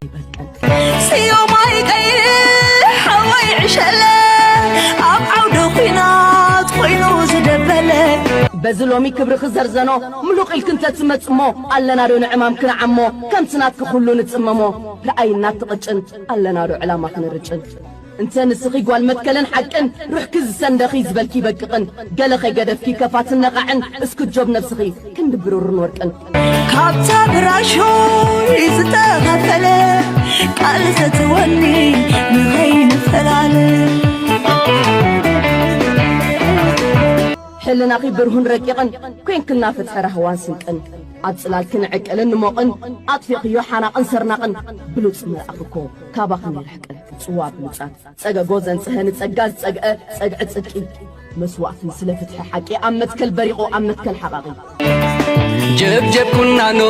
ይበልጠን። ጽዮማይ ቀይሕ ሓወይ ዕሸለ ኣብ ዓውደ ኲናት ኮይኑ ዝደበለ። በዚ ሎሚ ክብሪ ክዘርዘኖ ምሉቕ ኢልኪ እንተትመጽሞ ኣለናዶ ንዕማም ክንዓሞ ከምቲ ናትኪ ኩሉ ንጽመሞ። ረኣይ እናትቕጭን ኣለናዶ ዕላማ ክንርጭን። እንተ ንስኺ ጓል መትከልን ሓቅን ሩሕኪ ዝሰንደኺ ዝበልኪ ይበቅቕን ገለ ከይገደፍኪ ከፋትን ነቓዕን እስክጆብ ነብስኺ ክንዲ ብሩርን ወርቅን። ካብታ ብራሾይ ዝተኸፈለ ቃል ፈትወኒ ንኸይንፈላለ። ሕልናኺ ብርሁን ረቂቕን ኮይንክልና ፍትሒ ራህዋን ስንቅን። ኣብ ጽላልኪ ንዕቅልን ንሞቕን ኣጥፊእኽዮ ሓናቕን ሰርናቕን። ብሉጽ መልኣኽ እኮ ካባኽን ይርሕቅን ጽዋ ብሉጻት። ጸገጎ ዘንጽሀ ንጸጋ ዝጸግአ ጸግዒ ጽድቂ። መስዋእቲ ስለ ፍትሒ ሓቂ ኣብ መትከል በሪቑ ኣብ መትከል ሓቓቒ። ጀብጀብ ቁናኖ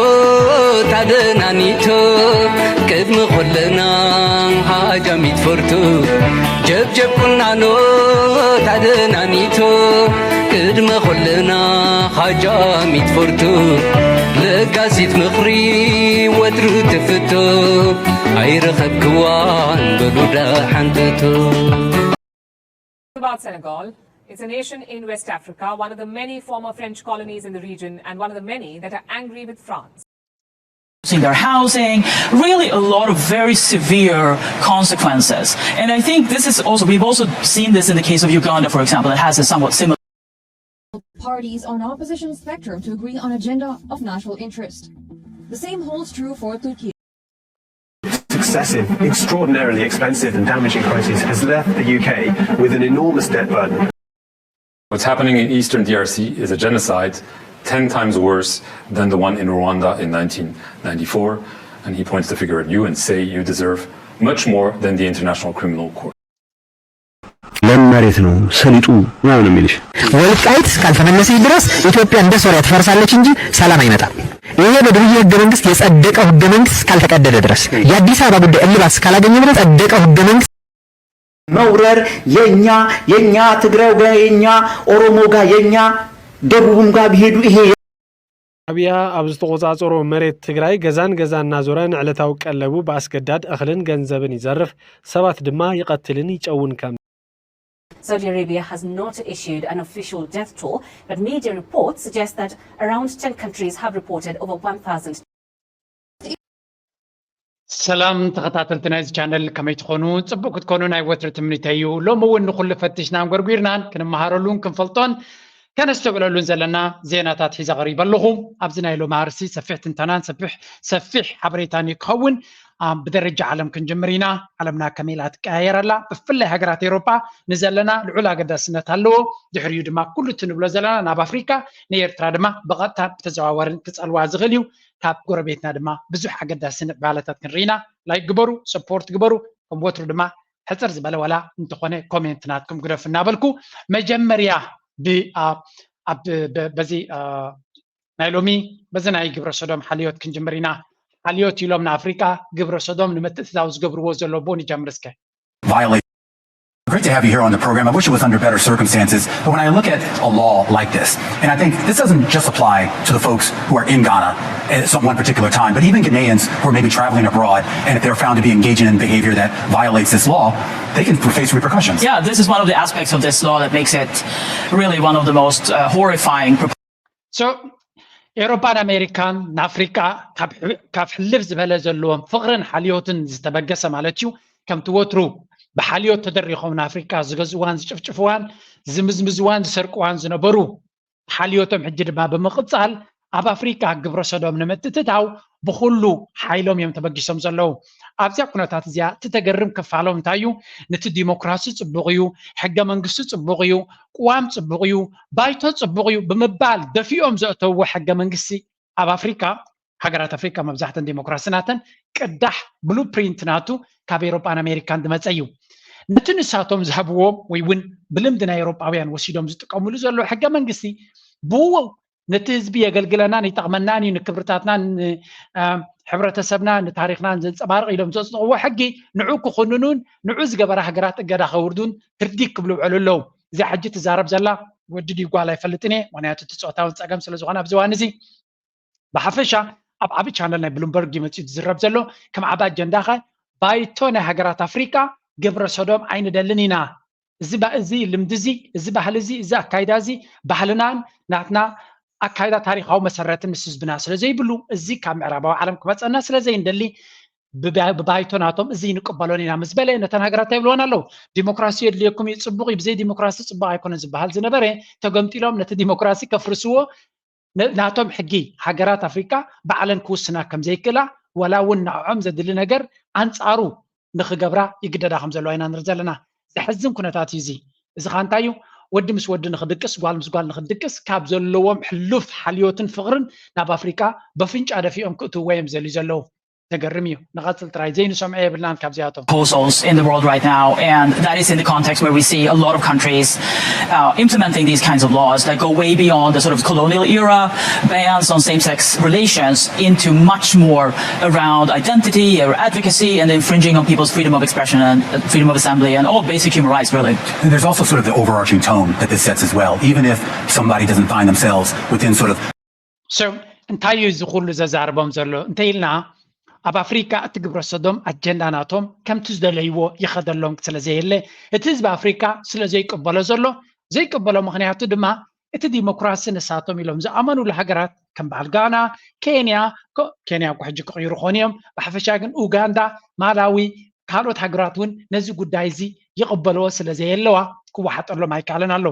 ታደናኒቶ ቅድሚ ኾለና ሃጃሚት ፈርቱ። ጀብጀብ ቁናኖ ታደናኒቶ ቅድመ ኾለና ሃጃሚት ፈርቱ። ለጋሲት ምኽሪ ወትሩ ትፍቶ ኣይረኸብክዋን በሉ ደሓንተቶ። About Senegal, it's a nation in West Africa, one of the many former French colonies in the region, and one of the many that are angry with France. Losing their housing, really a lot of very severe consequences. And I think this is also, we've also seen this in the case of Uganda, for example, it has a somewhat similar. Parties on opposition spectrum to agree on agenda of national interest. The same holds true for Turkey. Successive, extraordinarily expensive and damaging crises has left the U K with an enormous debt burden. What's happening in eastern D R C is a genocide ten times worse than the one in Rwanda in nineteen ninety-four. And he points the finger at you and say you deserve much more than the International Criminal Court. ለም መሬት ነው ሰሊጡ ምናምን የሚልሽ። ወልቃይት እስካልተመለሰች ድረስ ኢትዮጵያ እንደ ሶሪያ ትፈርሳለች እንጂ ሰላም አይመጣም። ይሄ በዱርዬ ህገ መንግስት የጸደቀው ህገ መንግስት እስካልተቀደደ ድረስ፣ የአዲስ አበባ ጉዳይ እልባት እስካላገኘ ድረስ ጸደቀው ህገ መንግስት መውረር የኛ የኛ ትግራይ ጋር የኛ ኦሮሞ ጋር የኛ ደቡብም ጋር ቢሄዱ ይሄ ሻዕቢያ ኣብ ዝተቖጻጸሮ መሬት ትግራይ ገዛን ገዛን እናዞረ ንዕለታዊ ቀለቡ ብኣስገዳድ እኽልን ገንዘብን ይዘርፍ፣ ሰባት ድማ ይቐትልን ይጨውን ከም። Saudi Arabia has not issued an official death toll, but media reports suggest that around ten countries have reported over one thousand. ሰላም ተኸታተልቲ ናይዚ ቻነል፣ ከመይ ትኾኑ? ጽቡቕ ክትኮኑ ናይ ወትሪ ትምኒተይ እዩ። ሎሚ እውን ንኹሉ ፈቲሽናን ጎርጒርናን ክንመሃረሉን ክንፈልጦን ከነስተውዕለሉን ዘለና ዜናታት ሒዘ ቀሪበ ኣለኹ። ኣብዚ ናይ ሎሚ ኣርእስቲ ሰፊሕ ትንተናን ሰፊሕ ሰፊሕ ሓበሬታን እዩ ክኸውን። ብደረጃ ዓለም ክንጅምር ኢና። ዓለምና ከመይ ኢላ ትቀያየር ኣላ? ብፍላይ ሃገራት ኤውሮጳ ንዘለና ልዑል ኣገዳስነት ኣለዎ። ድሕሪኡ ድማ ኩሉ እቲ ንብሎ ዘለና ናብ ኣፍሪካ፣ ንኤርትራ ድማ ብቐጥታን ብተዘዋዋርን ክጸልዋ ዝኽእል እዩ። ካብ ጎረቤትና ድማ ብዙሕ ኣገዳሲ ምዕባለታት ክንርኢ ኢና። ላይክ ግበሩ፣ ሰፖርት ግበሩ። ከም ወትሩ ድማ ሕጽር ዝበለ ዋላ እንተኾነ ኮሜንት ናትኩም ግደፉ እናበልኩ፣ መጀመርያ ብ- ኣ- ኣብ በ- በዚ ኣ፣ ናይ ሎሚ በዚ ናይ ግብረ ሰዶም ሓልዮት ክንጅምር ኢና። ሓልዮት ኢሎም ንኣፍሪቃ ግብረ ሰዶም ንምትእትታው ዝገብርዎ ዘሎ ቡን ይጀምር እስከ። Violate. Great to have you here on the program. I wish it was under better circumstances, but when I look at a law like this, and I think this doesn't just apply to the folks who are in Ghana at some one particular time, but even Ghanaians who are maybe traveling abroad, and if they're found to be engaging in behavior that violates this law, they can face repercussions. Yeah, this is one of the aspects of this law that makes it really one of the most uh, horrifying. So ኤውሮፓን ኣሜሪካን ንኣፍሪቃ ካብ ሕ- ካብ ሕልፍ ዝበለ ዘለዎም ፍቕርን ሓልዮትን ዝተበገሰ ማለት እዩ። ከምቲ ወትሩ ብሓልዮት ተደሪኾም ንኣፍሪቃ ዝገዝእዋን ዝጭፍጭፍዋን ዝምዝምዝዋን ዝሰርቅዋን ዝነበሩ ሓልዮቶም ሕጂ ድማ ብምቕጻል ኣብ ኣፍሪቃ ግብረ ሰዶም ንምትእትታው ብኹሉ ሓይሎም እዮም ተበጊሶም ዘለዉ። ኣብዚኣ ኩነታት እዚኣ እቲ ተገርም ክፋሎም እንታይ እዩ? ነቲ ዲሞክራሲ ጽቡቕ እዩ፣ ሕገ መንግስቲ ጽቡቕ እዩ፣ ቅዋም ጽቡቕ እዩ፣ ባይቶ ጽቡቕ እዩ ብምባል ደፊኦም ዘእተውዎ ሕገ መንግስቲ ኣብ ኣፍሪካ፣ ሃገራት ኣፍሪካ መብዛሕተን ዲሞክራሲ ናተን ቅዳሕ ብሉፕሪንት ናቱ ካብ ኤሮጳን ኣሜሪካን ዝመፀ እዩ። ነቲ ንሳቶም ዝሃብዎ ወይ እውን ብልምዲ ናይ ኤሮጳውያን ወሲዶም ዝጥቀምሉ ዘለዉ ሕገ መንግስቲ ብኡ ነቲ ህዝቢ የገልግለናን ይጠቕመናን እዩ፣ ንክብርታትናን ንሕብረተሰብናን ንታሪክናን ዘንፀባርቕ ኢሎም ዘፅድቕዎ ሕጊ ንዑ ክኹንኑን ንዑ ዝገበራ ሃገራት እገዳ ከውርዱን ህርዲግ ክብሉ ውዕሉ ኣለዉ። እዚኣ ሕጂ ትዛረብ ዘላ ወዲ ድዩ ጓል ኣይፈልጥን እየ፣ ምክንያቱ እቲ ፆታውን ፀገም ስለዝኾነ ኣብዚ እዋን እዚ ብሓፈሻ ኣብ ዓቢ ቻነል ናይ ብሉምበርግ እዩ መፂኡ ዝዝረብ ዘሎ። ከም ዓቢ ኣጀንዳ ከ ባይቶ ናይ ሃገራት ኣፍሪቃ ግብረ ሰዶም ኣይንደልን ኢና፣ እዚ ባ- እዚ ልምዲ እዚ፣ እዚ ባህሊ እዚ፣ እዚ ኣካይዳ እዚ ባህልናን ናትና ኣካይዳ ታሪካዊ መሰረትን ምስ ህዝብና ስለ ዘይብሉ፣ እዚ ካብ ምዕራባዊ ዓለም ክመፀና ስለ ዘይንደሊ፣ ብባ- ብባይቶ ናቶም እዚ ይንቅበሎን ኢና ምስ በለ፣ ነተን ሃገራት እንታይ ይብልወን ኣለዉ? ዲሞክራሲ የድልየኩም እዩ፣ ፅቡቅ እዩ፣ ብዘይ ዲሞክራሲ ፅቡቅ ኣይኮነን ዝበሃል ዝነበረ፣ ተገምጢሎም ነቲ ዲሞክራሲ ከፍርስዎ፣ ነ- ናቶም ሕጊ ሃገራት ኣፍሪቃ ባዕለን ክውስና ከም ዘይክእላ፣ ዋላ እውን ንዕዖም ዘድሊ ነገር ኣንጻሩ ንክገብራ ይግደዳ ከም ዘለዋ ኢና ንርኢ ዘለና። ዘሕዝን ኩነታት እዩ እዚ። እዚ ኸኣ እንታይ እዩ? ወዲ ምስ ወዲ ንክድቅስ፣ ጓል ምስ ጓል ንክድቅስ፣ ካብ ዘለዎም ሕሉፍ ሓልዮትን ፍቕርን ናብ ኣፍሪቃ በፍንጫ ደፊኦም ክእትውዎ እዮም ዝደልዩ ዘለዉ። ዘገርም እዩ። ንቐጽል ጥራይ፣ ዘይንሰምዖ የብልናን ካብዚኣቶም። Proposals in the world right now, and that is in the context where we see a lot of countries uh, implementing these kinds of laws that go way beyond the sort of colonial era bans on same-sex relations into much more around identity or advocacy and infringing on people's freedom of expression and uh, freedom of assembly and all basic human rights, really. And there's also sort of the overarching tone that this sets as well. Even if somebody doesn't find themselves within sort of So እንታይ እዩ እዚ ኩሉ ዘዛርቦም ዘሎ እንተ ኢልና፣ ኣብ ኣፍሪካ እቲ ግብረ ሰዶም ኣጀንዳ ናቶም ከምቲ ዝደለይዎ ይኸደሎም ስለ ዘየለ፣ እቲ ህዝቢ ኣፍሪካ ስለ ዘይቅበሎ ዘሎ፣ ዘይቅበሎ ምክንያቱ ድማ እቲ ዲሞክራሲ ንሳቶም ኢሎም ዝኣመኑሉ ሃገራት ከም በዓል ጋና፣ ኬንያ፣ ኮ- ኬንያ እኮ ሕጂ ክቕይሩ ኾኑ እዮም። ብሓፈሻ ግን ኡጋንዳ፣ ማላዊ፣ ካልኦት ሃገራት እውን ነዚ ጉዳይ እዚ ይቕበልዎ ስለ ዘየለዋ ክወሓጠሎም ኣይከኣለን ኣሎ።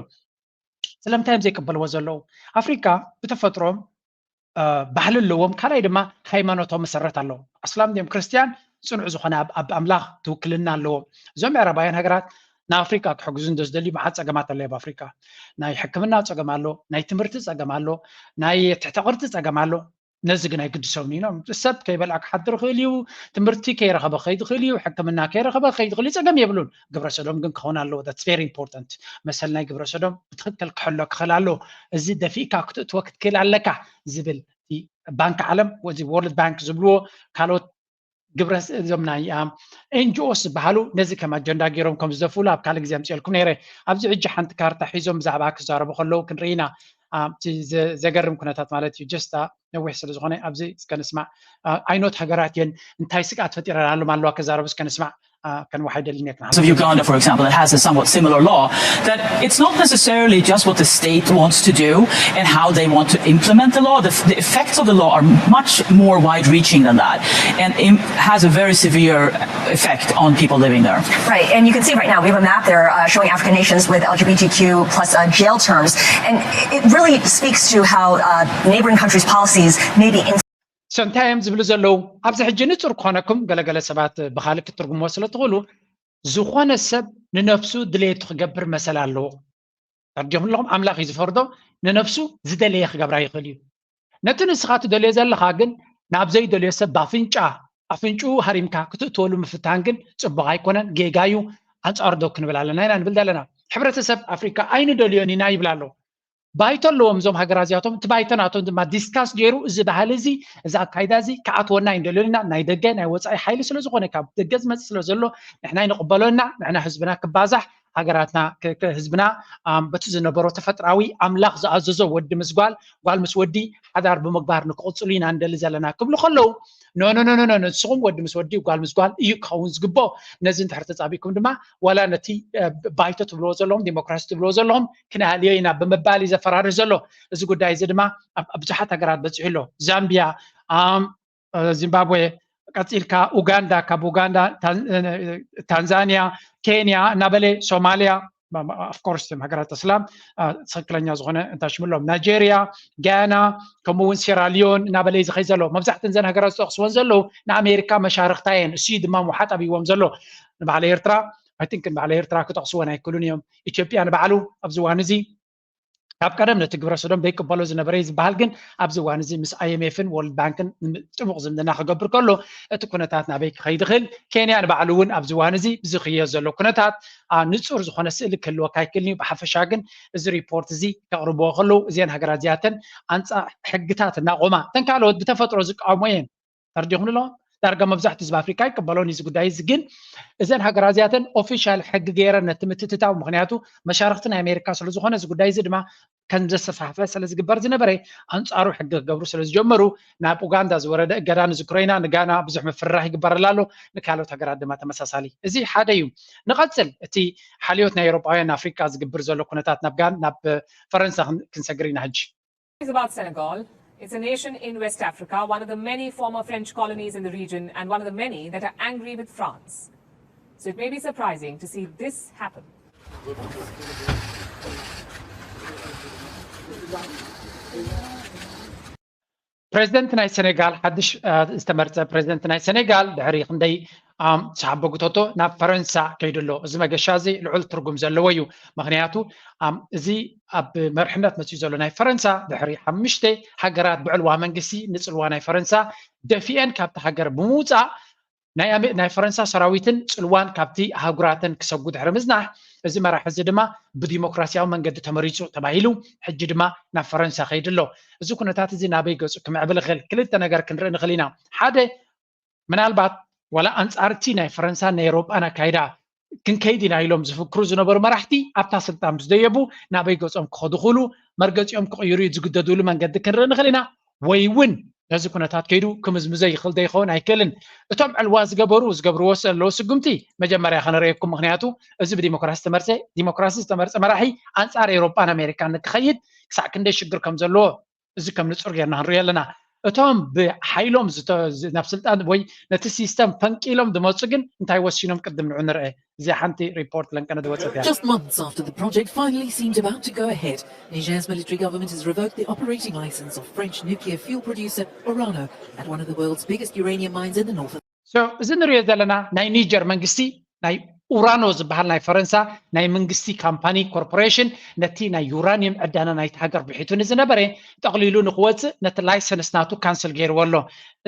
ስለምንታይ እዮም ዘይቅበልዎ ዘለዉ? ኣፍሪካ ብተፈጥሮም እ፣ ባህሊ ኣለዎም። ካልኣይ ድማ ሃይማኖታዊ መሰረት ኣለዎም። ኣስላም ድዮም ክርስትያን፣ ፅኑዕ ዝኾነ ኣብ ኣብ ኣምላኽ ትውክልና ኣለዎም። እዞም ምዕራባውያን ሃገራት ንኣፍሪካ ክሕግዙ እንዶ ዝደልዩ መዓት ፀገማት ኣለዮ ኣብ ኣፍሪካ። ናይ ሕክምና ፀገም ኣሎ፣ ናይ ትምህርቲ ፀገም ኣሎ፣ ናይ ትሕተ ቅርፂ ፀገም ኣሎ። ነዚ ግን ኣይግድሶም ኢኖም። ሰብ ከይበልዓ ክሓድር ይኽእል እዩ፣ ትምህርቲ ከይረኸበ ክኸይድ ይኽእል እዩ፣ ሕክምና ከይረኸበ ክኸይድ ይኽእል እዩ፣ ፀገም የብሉን። ግብረ ሰዶም ግን ክኸውን ኣለዎ። That's very important። መሰል ናይ ግብረ ሰዶም ብትኽክል ክሕሎ ክኽእል ኣለዎ። እዚ ደፊእካ ክትእትዎ ክትክእል ኣለካ ዝብል እቲ ባንክ ዓለም፣ እዚ ወርልድ ባንክ ዝብልዎ፣ ካልኦት ግብረ እዞም ናይ ኤንጂኦስ ዝበሃሉ ነዚ ከም ኣጀንዳ ገይሮም ከም ዝደፍኡሉ ኣብ ካልእ ግዜ ኣምፅኦልኩም ነይረ። ኣብዚ ሕጂ ሓንቲ ካርታ ሒዞም ብዛዕባ ክዛረቡ ከለዉ ክንርኢ ኢና። አ፣ እቲ ዘ- ዘገርም ኩነታት ማለት እዩ። ጀስታ ነዊሕ ስለ ዝኾነ ኣብዚ እስከ ንስማዕ። አ፣ ኣይኖት ሃገራት እየን እንታይ ስግኣት ፈጢረናሎም ኣለዋ ክዛረቡ እስከ ንስማዕ። አ፣ ከንውሓ ይደሊ ነክና of Uganda, for example, that has a somewhat similar law, that it's not necessarily just what the state wants to do and how they want to implement the law. The, the effects of the law are much more wide-reaching than that, and im- has a very severe effect on people living there. Right, and you can see right now we have a map there uh, showing African nations with L G B T Q plus uh, jail terms, and it really speaks to how uh, neighboring countries' policies may be. In- So እንታይ እዮም ዝብሉ ዘለዉ? ኣብዚ ሕጂ ንፁር ክኾነኩም፣ ገለገለ ሰባት ብኻልእ ክትትርጉምዎ ስለ ትኽእሉ፣ ዝኾነ ሰብ ንነፍሱ ድሌቱ ክገብር መሰል ኣለዎ። ተረዲኹም ኣለኹም? ኣምላኽ እዩ ዝፈርዶ። ንነፍሱ ዝደለየ ክገብራ ይኽእል እዩ። ነቲ ንስኻ ትደልዮ ዘለኻ ግን ናብ ዘይደልዮ ሰብ ብኣፍንጫ ኣፍንጭኡ ሃሪምካ ክትእትወሉ ምፍታን ግን ፅቡቕ ኣይኮነን፣ ጌጋ እዩ። ኣንፃሩ ደው ክንብል ኣለና ኢና ንብል ዘለና። ሕብረተሰብ ኣፍሪካ ኣይንደልዮን ኢና ይብል ኣሎ። ባይቶ ኣለዎም እዞም ሃገራት እዚኣቶም። እቲ ባይቶ ናቶም ድማ ዲስካስ ገይሩ እዚ ባህሊ እዚ፣ እዚ ኣካይዳ እዚ ክኣትወና ኣይንደልዮን ኢና። ናይ ደገ ናይ ወፃኢ ሓይሊ ስለ ዝኾነ፣ ካብ ደገ ዝመፅእ ስለ ዘሎ ንሕና ኣይንቕበሎን ኢና። ንሕና ህዝብና ክባዛሕ፣ ሃገራትና ክ- ክ- ህዝብና ኣም፣ በቲ ዝነበሮ ተፈጥራዊ ኣምላኽ ዝኣዘዞ ወዲ ምስ ጓል፣ ጓል ምስ ወዲ ሓዳር ብምግባር ንክቕፅሉ ኢና ንደሊ ዘለና ክብሉ ከለዉ፣ ኖ ኖ ኖ ኖ ኖ፣ ንስኹም ወዲ ምስ ወዲ ጓል ምስ ጓል እዩ ክኸውን ዝግብኦ። ነዚ እንድሕር ተፃቢእኩም ድማ ዋላ ነቲ እ፣ ባይቶ ትብልዎ ዘለኹም፣ ዲሞክራሲ ትብልዎ ዘለኹም ክንሃልዮ ኢና ብምባል እዩ ዘፈራርህ ዘሎ። እዚ ጉዳይ እዚ ድማ ኣብ ኣብ ብዙሓት ሃገራት በፂሑ ኣሎ። ዛምቢያ፣ ኣም፣ እ፣ ዚምባብዌ፣ ቀፂልካ ኡጋንዳ፣ ካብ ኡጋንዳ ታን- እ፣ ታንዛንያ፣ ኬንያ እናበለ፣ ሶማልያ፣ ኦፍኮርስ እቶም ሃገራት እስላም እ፣ ትኽክለኛ ዝኾነ እንታሽምሎም፣ ናይጄርያ፣ ጋና፣ ከምኡ እውን ሴራሊዮን እናበለ እዩ ዝኸይ ዘሎ። መብዛሕትእን ዘን ሃገራት ዝጠቕስወን ዘለዉ ንኣሜሪካ መሻርኽታ እየን። እሱ እዩ ድማ ምውሓጥ ኣብይዎም ዘሎ። ንባዕለ ኤርትራ፣ ኣይ ቲንክ ንባዕለ ኤርትራ ክጠቕስወን ኣይክእሉን እዮም። ኢትዮጵያ ንባዕሉ ኣብዚ እዋን እዚ ካብ ቀደም ነቲ ግብረ ሰዶም ዘይቅበሎ ዝነበረ እዩ ዝበሃል፣ ግን ኣብዚ እዋን እዚ ምስ ኣይኤምኤፍን ወርልድ ባንክን ጥቡቕ ዝምድና ክገብር ከሎ እቲ ኩነታት ናበይ ክኸይድ ይኽእል? ኬንያ ንባዕሉ እውን ኣብዚ እዋን እዚ ብዝኽየድ ዘሎ ኩነታት አ፣ ንጹር ዝኾነ ስእሊ ክህልወካ ኣይክእልን እዩ። ብሓፈሻ ግን እዚ ሪፖርት እዚ ከቕርብዎ ከለዉ እዚአን ሃገራት እዚኣተን ኣንጻር ሕግታት እናቖማ፣ እተን ካልኦት ብተፈጥሮ ዝቃወሞ እየን። ተረዲኹም ኣለኹም? ዳርጋ መብዛሕትኡ ህዝቢ ኣፍሪቃ ይቅበሎን እዩ እዚ ጉዳይ እዚ። ግን እዘን ሃገራት እዚኣተን ኦፊሻል ሕጊ ገይረን ነቲ ምትእትታው፣ ምኽንያቱ መሻርኽቲ ናይ ኣሜሪካ ስለ ዝኾነ፣ እዚ ጉዳይ እዚ ድማ ከም ዘሰፋሕፈ ስለ ዝግበር ዝነበረ፣ ኣንጻሩ ሕጊ ክገብሩ ስለ ዝጀመሩ፣ ናብ ኡጋንዳ ዝወረደ እገዳ ንዝክሮ ኢና፣ ንጋና ብዙሕ ምፍርራህ ይግበረላ ኣሎ፣ ንካልኦት ሃገራት ድማ ተመሳሳሊ። እዚ ሓደ እዩ። ንቐጽል፣ እቲ ሓልዮት ናይ ኤውሮጳውያን ኣፍሪቃ ዝግብር ዘሎ ኩነታት ናብ ጋን-፣ ናብ ፈረንሳ ክን-፣ ክንሰግር ኢና ሕጂ። Is about Senegal. It's a nation in West Africa, one of the many former French colonies in the region and one of the many that are angry with France. So it may be surprising to see this happen. ፕሬዚደንት ናይ ሴኔጋል፣ ሓድሽ ዝተመርፀ ፕሬዚደንት ናይ ሴኔጋል፣ ድሕሪ ክንደይ ሰሓቦ ጉተቶ ናብ ፈረንሳ ከይዱ ኣሎ። እዚ መገሻ እዚ ልዑል ትርጉም ዘለዎ እዩ። ምኽንያቱ እዚ ኣብ መርሕነት መፅኡ ዘሎ ናይ ፈረንሳ፣ ድሕሪ ሓሙሽተ ሃገራት ብዕልዋ መንግስቲ ንፅልዋ ናይ ፈረንሳ ደፊኤን ካብቲ ሃገር ብምውፃእ፣ ናይ ፈረንሳ ሰራዊትን ፅልዋን ካብቲ ኣህጉራተን ክሰጉ ድሕሪ ምፅናሕ፣ እዚ መራሒ እዚ ድማ ብዲሞክራሲያዊ መንገዲ ተመሪፁ ተባሂሉ፣ ሕጂ ድማ ናብ ፈረንሳ ከይዱ ኣሎ። እዚ ኩነታት እዚ ናበይ ገፁ ክምዕብል ይኽእል? ክልተ ነገር ክንርኢ ንኽእል ኢና። ሓደ፣ ምናልባት ዋላ ኣንፃርቲ ናይ ፈረንሳን ናይ ኤውሮጳን ኣካይዳ ክንከይድ ኢና ኢሎም ዝፍክሩ ዝነበሩ መራሕቲ ኣብታ ስልጣን ምስ ደየቡ ናበይ ገፆም ክኸዱ ክኽእሉ፣ መርገፂኦም ክቕይሩ ዝግደድሉ መንገዲ ክንርኢ ንኽእል ኢና። ወይ እውን ነዚ ኩነታት ከይዱ ክምዝምዞ ይኽእል ዶ ይኸውን ኣይክእልን? እቶም ዕልዋ ዝገበሩ ዝገብርዎ ዘለዉ ስጉምቲ መጀመርያ ከነርእየኩም። ምኽንያቱ እዚ ብዲሞክራሲ ዝተመርፀ፣ ዲሞክራሲ ዝተመርፀ መራሒ ኣንፃር ኤውሮጳን ኣሜሪካን ንክኸይድ ክሳዕ ክንደይ ሽግር ከም ዘለዎ እዚ ከም ንፁር ጌርና ክንሪኦ ኣለና። እቶም ብሓይሎም ናብ ስልጣን ወይ ነቲ ሲስተም ፈንቂሎም ዝመፁ ግን እንታይ ወሲኖም ቅድም ንዑ ንርአ። እዚኣ ሓንቲ ሪፖርት ለንቀነ ዝወፀት እያ። Just months after the project finally seemed about to go ahead, Niger's military government has revoked the operating license of French nuclear fuel producer Orano at one of the world's biggest uranium mines in the north of So እዚ ንሪኦ ዘለና ናይ ኒጀር መንግስቲ ናይ ኡራኖ ዝበሃል ናይ ፈረንሳ ናይ መንግስቲ ካምፓኒ ኮርፖሬሽን ነቲ ናይ ዩራኒየም ዕዳና ናይቲ ሃገር ብሒቱ ንዝነበረ ጠቕሊሉ ንክወፅእ ነቲ ላይሰንስ ናቱ ካንስል ገይርዎ ኣሎ።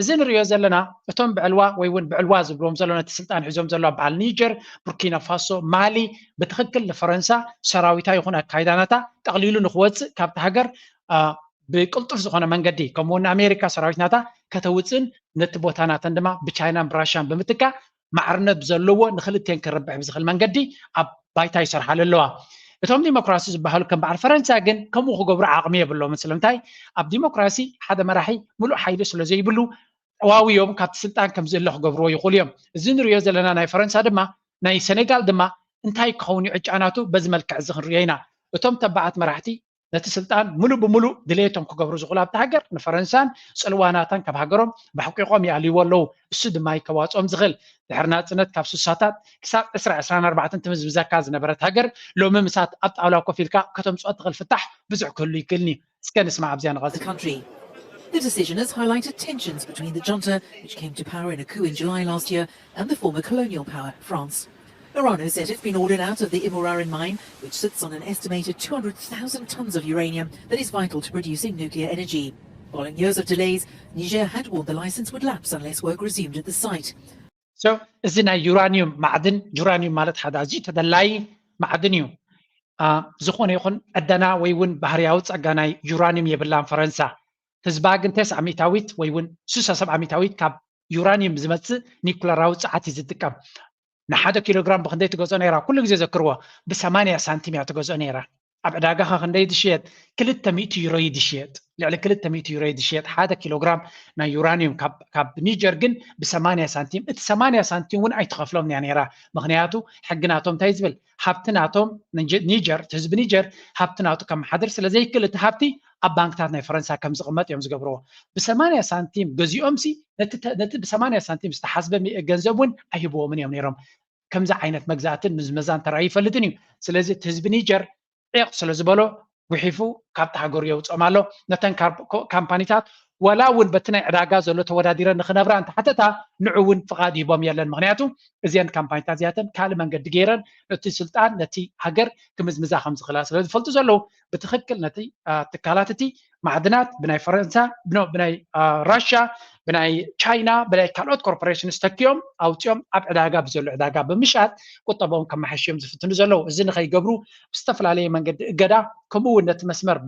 እዚ ንሪኦ ዘለና እቶም ብዕልዋ ወይ እውን ብዕልዋ ዝብልዎም ዘሎ ነቲ ስልጣን ሒዞም ዘለዉ በዓል ኒጀር፣ ቡርኪና ፋሶ፣ ማሊ ብትኽክል ንፈረንሳ ሰራዊታ ይኹን ኣካይዳ ናታ ጠቕሊሉ ንክወፅእ ካብቲ ሃገር ብቅልጡፍ ዝኾነ መንገዲ ከምኡ እውን ንኣሜሪካ ሰራዊት ናታ ከተውፅእን ነቲ ቦታ ናተን ድማ ብቻይናን ብራሻን ብምትካእ ማዕርነት ብዘለዎ ንክልቴን ክርብሕ ብዝኽእል መንገዲ ኣብ ባይታ ይሰርሓሉ ኣለዋ። እቶም ዲሞክራሲ ዝበሃሉ ከም በዓል ፈረንሳ ግን ከምኡ ክገብሩ ዓቕሚ የብሎምን። ስለምንታይ? ኣብ ዲሞክራሲ ሓደ መራሒ ሙሉእ ሓይሊ ስለ ዘይብሉ ጠዋውዮም ካብቲ ስልጣን ከም ዝእለ ክገብርዎ ይኽእሉ እዮም። እዚ ንሪኦ ዘለና ናይ ፈረንሳ ድማ ናይ ሴኔጋል ድማ እንታይ ክኸውን እዩ ዕጫ ናቱ በዚ መልክዕ እዚ ክንሪኦ ኢና። እቶም ተባዓት መራሕቲ ነቲ ስልጣን ሙሉእ ብሙሉእ ድሌቶም ክገብሩ ዝኽእሉ ኣብቲ ሃገር ንፈረንሳን ፅልዋናታን ካብ ሃገሮም ባሕቂቖም ይኣልይዎ ኣለዉ። እሱ ድማ እዩ ከዋፅኦም ዝኽእል። ድሕሪ ናፅነት ካብ ስሳታት ክሳብ ዕስራ ዕስራን ኣርባዕተን ትምዝምዘካ ዝነበረት ሃገር ሎሚ ምሳት ኣብ ጣውላ ኮፍ ኢልካ ከተምፅኦ ትኽእል ፍታሕ ብዙሕ ክህሉ ይክእልኒ። እስከ ንስማዕ ኣብዚኣ ንቐፅል። The decision has highlighted tensions between the junta, which came to power in a coup in July last year, and the former colonial power, France. Orano said it's been ordered out of the Imurarin mine, which sits on an estimated two hundred thousand tons of uranium that is vital to producing nuclear energy. Following years of delays, Niger had warned the license would lapse unless work resumed at the site. So እዚ ናይ ዩራኒየም ማዕድን፣ ዩራኒየም ማለት ሓደ ኣዝዩ ተደላዪ ማዕድን እዩ። ዝኾነ ይኹን ዕደና ወይ እውን ባህርያዊ ጸጋ ናይ ዩራኒየም የብላን ፈረንሳ። ህዝባ ግን ተስዓ ሚእታዊት ወይ እውን ስሳ ሰብዓ ሚእታዊት ካብ ዩራኒየም ዝመጽእ ኒኩለራዊ ጸዓት እዩ ዝጥቀም። ንሓደ ኪሎግራም ብክንደይ ትገዝኦ ነይራ? ኩሉ ግዜ ዘክርዎ፣ ብሰማንያ ሳንቲም እያ ትገዝኦ ነይራ። ኣብ ዕዳጋ ከ ክንደይ ድሽየጥ? ክልተ ሚእቲ ዩሮ እዩ ድሽየጥ። ልዕሊ ክልተ ሚእቲ ዩሮ እዩ ድሽየጥ ሓደ ኪሎግራም ናይ ዩራኒየም። ካብ ኒጀር ግን ብሰማንያ ሳንቲም፣ እቲ ሰማንያ ሳንቲም እውን ኣይትኸፍሎም እያ ነይራ። ምኽንያቱ ሕጊ ናቶም እንታይ ዝብል? ሃብቲ ናቶም፣ ኒጀር፣ ህዝቢ ኒጀር ሃብቲ ናቱ ከመሓድር ስለ ዘይክእል፣ እቲ ሃብቲ ኣብ ባንክታት ናይ ፈረንሳ ከም ዝቕመጥ እዮም ዝገብርዎ። ብሰማንያ ሳንቲም ገዚኦምሲ ነቲ ብሰማንያ ሳንቲም ዝተሓስበ ገንዘብ እውን ኣይህብዎምን እዮም ነይሮም። ከምዚ ዓይነት መግዛእትን ምዝመዛን ተራእዩ ይፈልጥን እዩ። ስለዚ እቲ ህዝቢ ኒጀር ዒቕ ስለ ዝበሎ ጉሒፉ ካብቲ ሃገሩ የውፅኦም ኣሎ። ነተን ካምፓኒታት ዋላ እውን በቲ ናይ ዕዳጋ ዘሎ ተወዳዲረን ንክነብራ እንተሓተታ ንዑ እውን ፍቓድ ይህቦም የለን። ምክንያቱ እዚአን ካምፓኒታት እዚኣተን ካልእ መንገዲ ገይረን ነቲ ስልጣን ነቲ ሃገር ክምዝምዛ ከም ዝኽእላ ስለ ዝፈልጡ ዘለዉ ብትኽክል ነቲ ትካላት እቲ ማዕድናት ብናይ ፈረንሳ ብናይ ራሻ ብናይ ቻይና ብናይ ካልኦት ኮርፖሬሽንስ ተኪኦም ኣውፂኦም ኣብ ዕዳጋ ብዘሎ ዕዳጋ ብምሻጥ ቁጠባኦም ከመሓሽዮም ዝፍትኑ ዘለዉ። እዚ ንኸይገብሩ ብዝተፈላለየ መንገዲ እገዳ ከምኡ እውን ነቲ መስመር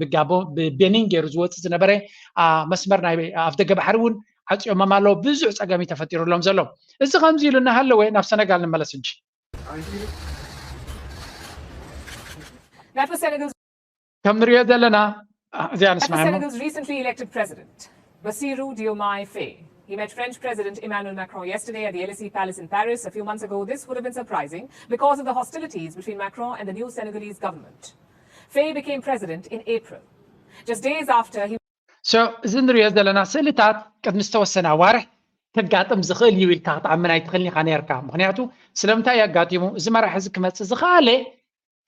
ብቤኒን ገይሩ ዝወፅእ ዝነበረ መስመር ናይ ኣፍደገ ባሕሪ እውን ዓፅዮሞም ኣለዉ። ብዙሕ ፀገም እዩ ተፈጢሩሎም ዘሎ። እዚ ከምዚ ኢሉ እናሃለወ ናብ ሰነጋል ንመለስ ሕጂ። That was Senegal's ከም ንሪኦ ዘለና እዚኣ That was ንስማዕ እሞ Senegal's recently elected president, Bassirou Diomaye Faye. He met French President Emmanuel Macron yesterday at the Elysee Palace in Paris. A few months ago, this would have been surprising because of the hostilities between Macron and the new Senegalese government. Faye became president in April, just days after he So እዚ ንሪኦ ዘለና ስእልታት ቅድሚ ዝተወሰነ ኣዋርሕ ከጋጥም ዝኽእል እዩ ኢልካ ክትኣምን ኣይትኽእልን ኢኻ ነርካ። ምክንያቱ ስለምንታይ እዩ ኣጋጢሙ? እዚ መራሒ እዚ ክመፅእ ዝኸኣለ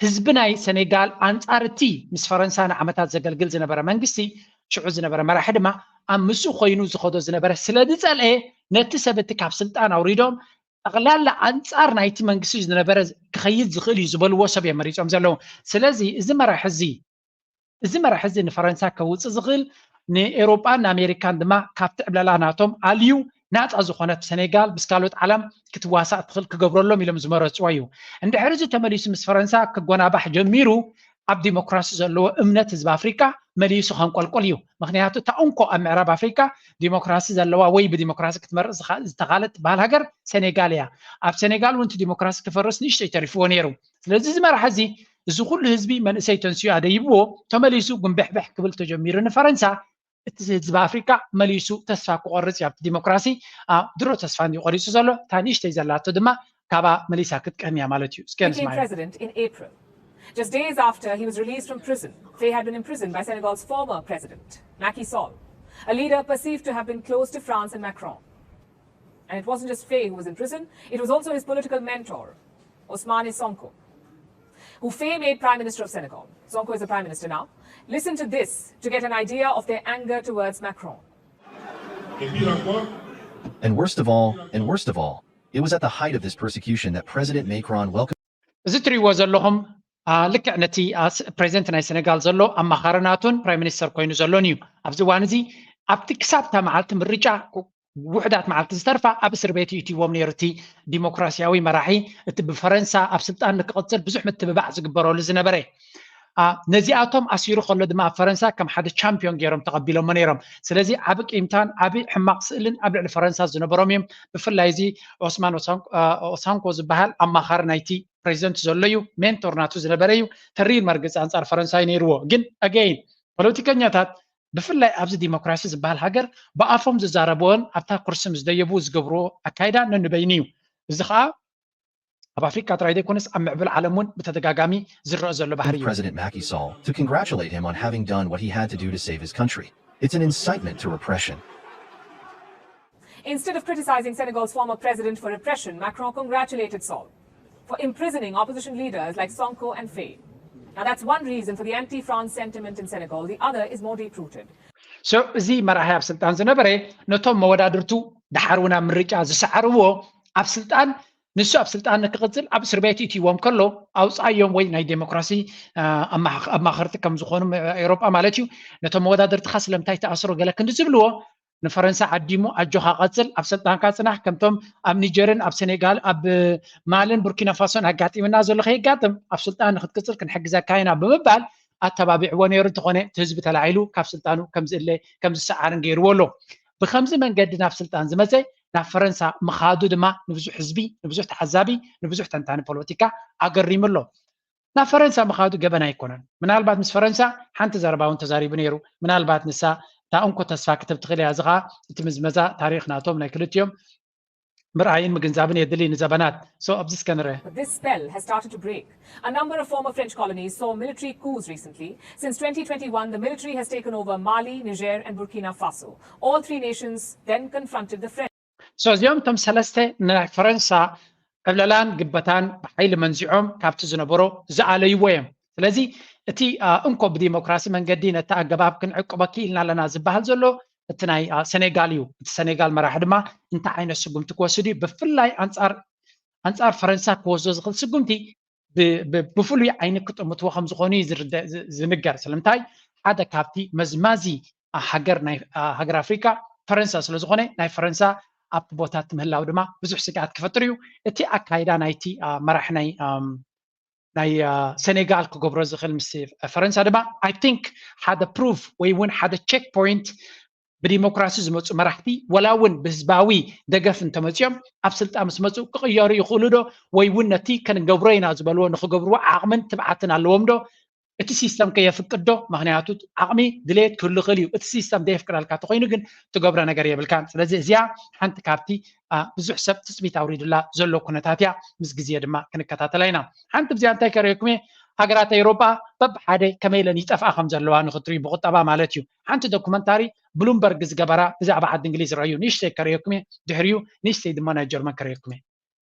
ህዝቢ ናይ ሰኔጋል ኣንፃር እቲ ምስ ፈረንሳ ንዓመታት ዘገልግል ዝነበረ መንግስቲ፣ ሽዑ ዝነበረ መራሒ ድማ ኣብ ምስኡ ኮይኑ ዝኸዶ ዝነበረ ስለ ዝፀልአ ነቲ ሰብ እቲ ካብ ስልጣን ኣውሪዶም ጠቕላላ ኣንፃር ናይቲ መንግስቲ ዝነበረ ክኸይድ ዝኽእል እዩ ዝበልዎ ሰብ እዮም መሪፆም ዘለዉ። ስለዚ እዚ መራሒ እዚ እዚ መራሒ እዚ ንፈረንሳ ከውፅእ ዝኽእል ንኤውሮጳን ንኣሜሪካን ድማ ካብቲ ዕብለላ ናቶም ኣልዩ ናፃ ዝኾነት ሰኔጋል ምስ ካልኦት ዓለም ክትዋሳእ ትኽእል ክገብረሎም ኢሎም ዝመረፅዎ እዩ። እንድሕር እዚ ተመሊሱ ምስ ፈረንሳ ክጎናባሕ ጀሚሩ ኣብ ዲሞክራሲ ዘለዎ እምነት ህዝቢ ኣፍሪቃ መሊሱ ከንቆልቆል እዩ። ምክንያቱ እታ እንኮ ኣብ ምዕራብ ኣፍሪቃ ዲሞክራሲ ዘለዋ ወይ ብዲሞክራሲ ክትመርፅ ዝኻ- ዝተኻለት ትበሃል ሃገር ሰኔጋል እያ። ኣብ ሰኔጋል እውን እቲ ዲሞክራሲ ክፈርስ ንእሽተይ ተሪፍዎ ነይሩ። ስለዚ እዚ መራሒ እዚ እዚ ኩሉ ህዝቢ መንእሰይ ተንስኡ ኣደይብዎ ተመሊሱ ጉንብሕብሕ ክብል ተጀሚሩ ንፈረንሳ እቲ ህዝቢ ኣፍሪቃ መሊሱ ተስፋ ክቆርፅ እዩ ኣብቲ ዲሞክራሲ። ድሮ ተስፋ እንዲዩ ቆሪፁ ዘሎ። እታ ንእሽተይ ዘላቶ ድማ ካባ መሊሳ ክትቀም እያ ማለት እዩ። እስኪ became ንስማዕ። president in April, just days after he was released from prison. Faye had been imprisoned by Senegal's former president, Macky Sall, a leader perceived to have been close to France and Macron. And it wasn't just Faye who was in prison, it was also his political mentor, Ousmane Sonko, who Faye made Prime Minister of Senegal. Sonko is the Prime Minister now. Listen to this to get an idea of their anger towards Macron. Et pire encore, And worst of all, and worst of all, it was at the height of this persecution that President Macron welcomed እዚ እትሪእዎ ዘለኹም ልክዕ ነቲ ፕሬዚደንት ናይ ሰነጋል ዘሎ ኣማኻሪ ናቱን ፕራይም ሚኒስተር ኮይኑ ዘሎን እዩ። ኣብዚ እዋን እዚ ኣብቲ ክሳብ እታ መዓልቲ ምርጫ ውሕዳት መዓልቲ ዝተርፋ ኣብ እስር ቤት ይእትይዎም ነይሩ እቲ ዲሞክራሲያዊ መራሒ፣ እቲ ብፈረንሳ ኣብ ስልጣን ንክቕፅል ብዙሕ ምትብባዕ ዝግበረሉ ዝነበረ። ነዚኣቶም ኣሲሩ ከሎ ድማ ኣብ ፈረንሳ ከም ሓደ ቻምፒዮን ገይሮም ተቐቢሎሞ ነይሮም። ስለዚ ዓቢ ቂምታን ዓቢ ሕማቕ ስእልን ኣብ ልዕሊ ፈረንሳ ዝነበሮም እዮም። ብፍላይ እዚ ኦስማን ኦሳንኮ ዝበሃል ኣማኻሪ ናይቲ ፕሬዚደንት ዘሎ እዩ፣ ሜንቶር ናቱ ዝነበረ እዩ። ተሪር መርገፂ ኣንፃር ፈረንሳይ ነይርዎ። ግን ኣገይን ፖለቲከኛታት ብፍላይ ኣብዚ ዲሞክራሲ ዝበሃል ሃገር ብኣፎም ዝዛረብዎን ኣብታ ኩርሲ ምስ ደየቡ ዝገብርዎ ኣካይዳ ነንበይኑ እዩ። እዚ ከዓ ኣብ ኣፍሪካ ጥራይ ዘይኮነስ ኣብ ምዕብል ዓለም እውን ብተደጋጋሚ ዝረአ ዘሎ ባህሪ እዩ። President Macky Sall to congratulate him on having done what he had to do to save his country. It's an incitement to repression. Instead of criticizing Senegal's former president for repression, Macron congratulated Sall for imprisoning opposition leaders like Sonko and Faye. Now, that's one reason for the anti France sentiment in Senegal. The other is more deep rooted. So እዚ መራሒ ኣብ ስልጣን ዝነበረ ነቶም መወዳድርቱ ደሓር እውን ኣብ ምርጫ ዝሰዓርዎ ኣብ ስልጣን ንሱ ኣብ ስልጣን ንክቕፅል ኣብ እስር ቤት ይእትይዎም ከሎ ኣውፃዮም ወይ ናይ ዴሞክራሲ ኣማኸርቲ ከም ዝኾኑ ኤውሮጳ ማለት እዩ። ነቶም መወዳድርትኻ ስለምንታይ ተኣስሮ ገለ ክንዲ ዝብልዎ ንፈረንሳ ዓዲሙ ኣጆኻ ቀፅል፣ ኣብ ስልጣንካ ፅናሕ፣ ከምቶም ኣብ ኒጀርን ኣብ ሴኔጋል ኣብ ማልን ቡርኪና ፋሶን ኣጋጢምና ዘሎ ከየጋጥም ኣብ ስልጣን ንክትቅፅል ክንሕግዘካ ኢና ብምባል ኣተባቢዕዎ ነይሩ። እንተኾነ እቲ ህዝቢ ተላዒሉ ካብ ስልጣኑ ከምዝእለ ከምዝሰዓርን ገይርዎ ኣሎ። ብከምዚ መንገዲ ናብ ስልጣን ዝመፀ ናብ ፈረንሳ ምኻዱ ድማ ንብዙሕ ህዝቢ፣ ንብዙሕ ተዓዛቢ፣ ንብዙሕ ተንታኒ ፖለቲካ ኣገሪሙ ኣሎ። ናብ ፈረንሳ ምኻዱ ገበን ኣይኮነን። ምናልባት ምስ ፈረንሳ ሓንቲ ዘረባ እውን ተዛሪቡ ነይሩ። ምናልባት ንሳ እታ እንኮ ተስፋ ክትብ ትኽእል እያ። እዚ ኸዓ እቲ ምዝመዛ ታሪኽ ናቶም ናይ ክልቲኦም ምርኣይን ምግንዛብን የድሊ ንዘበናት። So ኣብዚ እስከ ንርአ። But this spell has started to break. A number of former French colonies saw military coups recently. Since twenty twenty-one, the military has taken over Mali, Niger, and Burkina Faso. All three nations then confronted the French. So እዚኦም እቶም ሰለስተ ናይ ፈረንሳ ዕብለላን ግበታን ብሓይሊ መንዚዖም ካብቲ ዝነበሮ ዝኣለይዎ እዮም። ስለዚ እቲ እንኮ ብዲሞክራሲ መንገዲ ነቲ ኣገባብ ክንዕቅቦ ክኢልና ኣለና ዝበሃል ዘሎ እቲ ናይ ሰኔጋል እዩ። እቲ ሰኔጋል መራሒ ድማ እንታይ ዓይነት ስጉምቲ ክወስድ እዩ? ብፍላይ ኣንፃር ኣንፃር ፈረንሳ ክወስዶ ዝኽእል ስጉምቲ ብፍሉይ ዓይኒ ክጥምትዎ ከም ዝኾኑ እዩ ዝንገር። ስለምንታይ ሓደ ካብቲ መዝማዚ ሃገር ናይ ሃገር ኣፍሪካ ፈረንሳ ስለዝኾነ ናይ ፈረንሳ ኣብቲ ቦታ እቲ ምህላው ድማ ብዙሕ ስግኣት ክፈጥር እዩ። እቲ ኣካይዳ ናይቲ መራሕ ናይ ናይ ሰኔጋል ክገብሮ ዝኽእል ምስ ፈረንሳ ድማ I think ሓደ ፕሩፍ ወይ እውን ሓደ ቼክ ፖይንት ብዲሞክራሲ ዝመፁ መራሕቲ፣ ወላ እውን ብህዝባዊ ደገፍ እንተመፅኦም፣ ኣብ ስልጣን ምስ መፁ ክቕየሩ ይኽእሉ ዶ? ወይ እውን ነቲ ክንገብሮ ኢና ዝበልዎ ንክገብርዎ ዓቕምን ትብዓትን ኣለዎም ዶ? እቲ ሲስተም ከ የፍቅድ ዶ? ምኽንያቱ ዓቕሚ ድሌት ክህሉ ይኽእል እዩ። እቲ ሲስተም ዘየፍቅደልካ እንተኾይኑ ግን ትገብሮ ነገር የብልካን። ስለዚ እዚኣ ሓንቲ ካብቲ ብዙሕ ሰብ ትፅቢት ኣውሪዱላ ዘሎ ኩነታት እያ። ምስ ግዜ ድማ ክንከታተላ ኢና። ሓንቲ ብዚኣ እንታይ ከርእየኩም እየ? ሃገራት ኤውሮጳ በብሓደ ከመይ ኢለን ይጠፍኣ ከም ዘለዋ ንክትርኢ፣ ብቁጠባ ማለት እዩ። ሓንቲ ዶኩመንታሪ ብሉምበርግ ዝገበራ ብዛዕባ ዓዲ እንግሊዝ ረኣዩ። ንእሽተይ ከርእየኩም እየ፣ ድሕሪኡ ንእሽተይ ድማ ናይ ጀርመን ከርእየኩም እየ።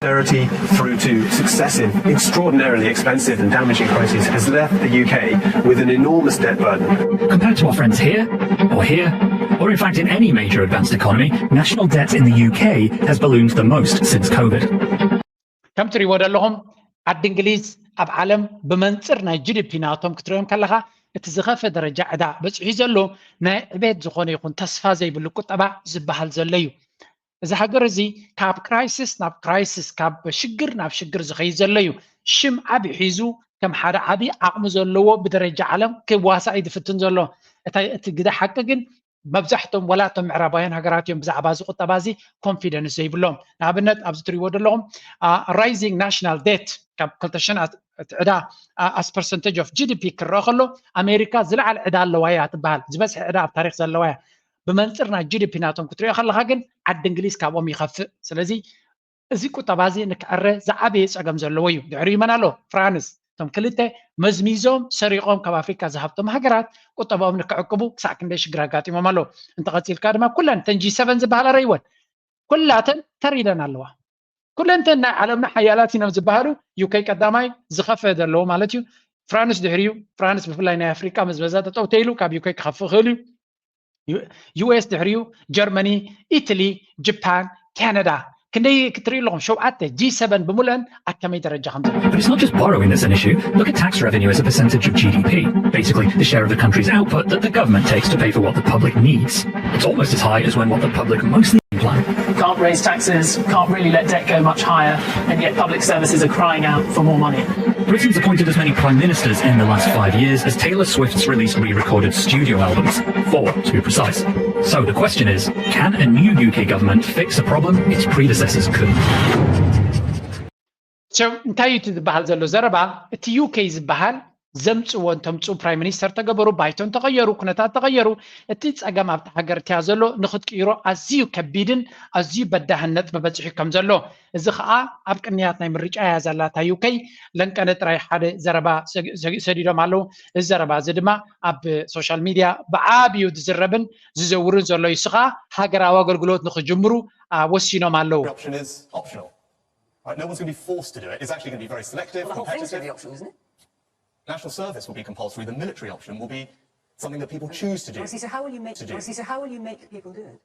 Austerity through to successive, extraordinarily expensive and damaging crises has left the U K with an enormous debt burden. Compared to our friends here, or here, or in fact in any major advanced economy, national debt in the U K has ballooned the most since COVID. ከም ትሪእዎ ዘለኹም ዓዲ እንግሊዝ ኣብ ዓለም ብመንፅር ናይ ጂ ዲ ፒ ናቶም ክትሪኦም ከለኻ እቲ ዝኸፈ ደረጃ ዕዳ በፂሑ ዘሎ ናይ ዕቤት ዝኾነ ይኹን ተስፋ ዘይብሉ ቁጠባ ዝበሃል ዘሎ እዩ። እዚ ሃገር እዚ ካብ ክራይሲስ ናብ ክራይሲስ፣ ካብ ሽግር ናብ ሽግር ዝኸይድ ዘሎ እዩ። ሽም ዓቢ ሒዙ ከም ሓደ ዓቢ ዓቕሚ ዘለዎ ብደረጃ ዓለም ክዋሳእ እዩ ዝፍትን ዘሎ። እቲ ግደ ሓቂ ግን መብዛሕቶም ወላ እቶም ምዕራባውያን ሃገራት እዮም ብዛዕባ እዚ ቁጠባ እዚ ኮንፊደንስ ዘይብሎም። ንኣብነት ኣብዚ ትሪእዎ ዘለኹም ራይዚንግ ናሽናል ዴት ካብ ክልተ ሽሕ ዕዳ as percentage of G D P ክረአ ከሎ ኣሜሪካ ዝለዓለ ዕዳ ኣለዋ እያ ትበሃል። ዝበዝሐ ዕዳ ኣብ ታሪክ ዘለዋ እያ። ብመንፅር ናይ G D P ናቶም ክትሪኦ ከለካ ግን ዓዲ እንግሊዝ ካብኦም ይኸፍእ። ስለዚ እዚ ቁጠባ እዚ ንክዕረ ዝዓበየ ፀገም ዘለዎ እዩ። ድሕሪኡ መን ኣሎ? ፍራንስ። እቶም ክልተ መዝሚዞም ሰሪቖም ካብ ኣፍሪካ ዝሃብቶም ሃገራት ቁጠባኦም ንክዕቅቡ ክሳዕ ክንደይ ሽግር ኣጋጢሞም ኣለዉ። እንተቐፂልካ ድማ ኩለን እተን ጂ ሰቨን ዝበሃላ ረይወን ኩላተን ተር ኢለን ኣለዋ። ኩለንተን ናይ ዓለምና ሓያላት ኢኖም ዝበሃሉ ዩ ኬ ቀዳማይ ዝኸፈ ዘለዎ ማለት እዩ። ፍራንስ ድሕሪኡ፣ ፍራንስ ብፍላይ ናይ ኣፍሪቃ መዝመዛ ጠጠው ተይሉ ካብ ዩ ኬ ክኸፍእ ይኽእል እዩ። ዩ ኤስ ድሕሪኡ፣ ጀርመኒ፣ ኢትሊ፣ ጃፓን፣ ካናዳ ክንደይ ክትርኢ ኣለኹም? ሸውዓተ ጂ ሰቨን ብምልአን ኣብ ከመይ ደረጃ ከም ዘሎ። But it's not just borrowing that's an issue. Look at tax revenue as a percentage of G D P. Basically, the share of the country's output that the government takes to pay for what the public needs. It's almost as high as when what the public mostly plan. Can't raise taxes, can't really let debt go much higher, and yet public services are crying out for more money. Britain's appointed as many prime ministers in the last five years as Taylor Swift's released re-recorded studio albums. Four, to be precise. So the question is, can a new U K government fix a problem its predecessors couldn't? So እንታይ እዩ እቲ ዝበሃል ዘሎ ዘረባ? እቲ ዩ ኬ ዝበሃል ዘምፅዎ እንተምፅኡ፣ ፕራይም ሚኒስተር ተገበሩ፣ ባይቶ እንተቐየሩ፣ ኩነታት ተቐየሩ፣ እቲ ፀገም ኣብቲ ሃገር እቲያ ዘሎ ንክትቅይሮ ኣዝዩ ከቢድን ኣዝዩ በዳህን ነጥቢ በፂሑ ከም ዘሎ፣ እዚ ከዓ ኣብ ቅንያት ናይ ምርጫ እያ ዘላ እታ ዩ ኬ። ለንቀነ ጥራይ ሓደ ዘረባ ሰዲዶም ኣለዉ። እዚ ዘረባ እዚ ድማ ኣብ ሶሻል ሚድያ ብዓብዩ ዝዝረብን ዝዘውርን ዘሎ እዩ። ንሱ ከዓ ሃገራዊ ኣገልግሎት ንክጅምሩ ወሲኖም ኣለዉ። Right, no one's going to be forced to do it. It's actually going to be very selective, Well, the whole thing's going to competitive. Be optional, isn't it? National service will be compulsory. The military option will be something that people choose to do. Well, see, so how will you make? To do. Well, see, so how will you make people do it?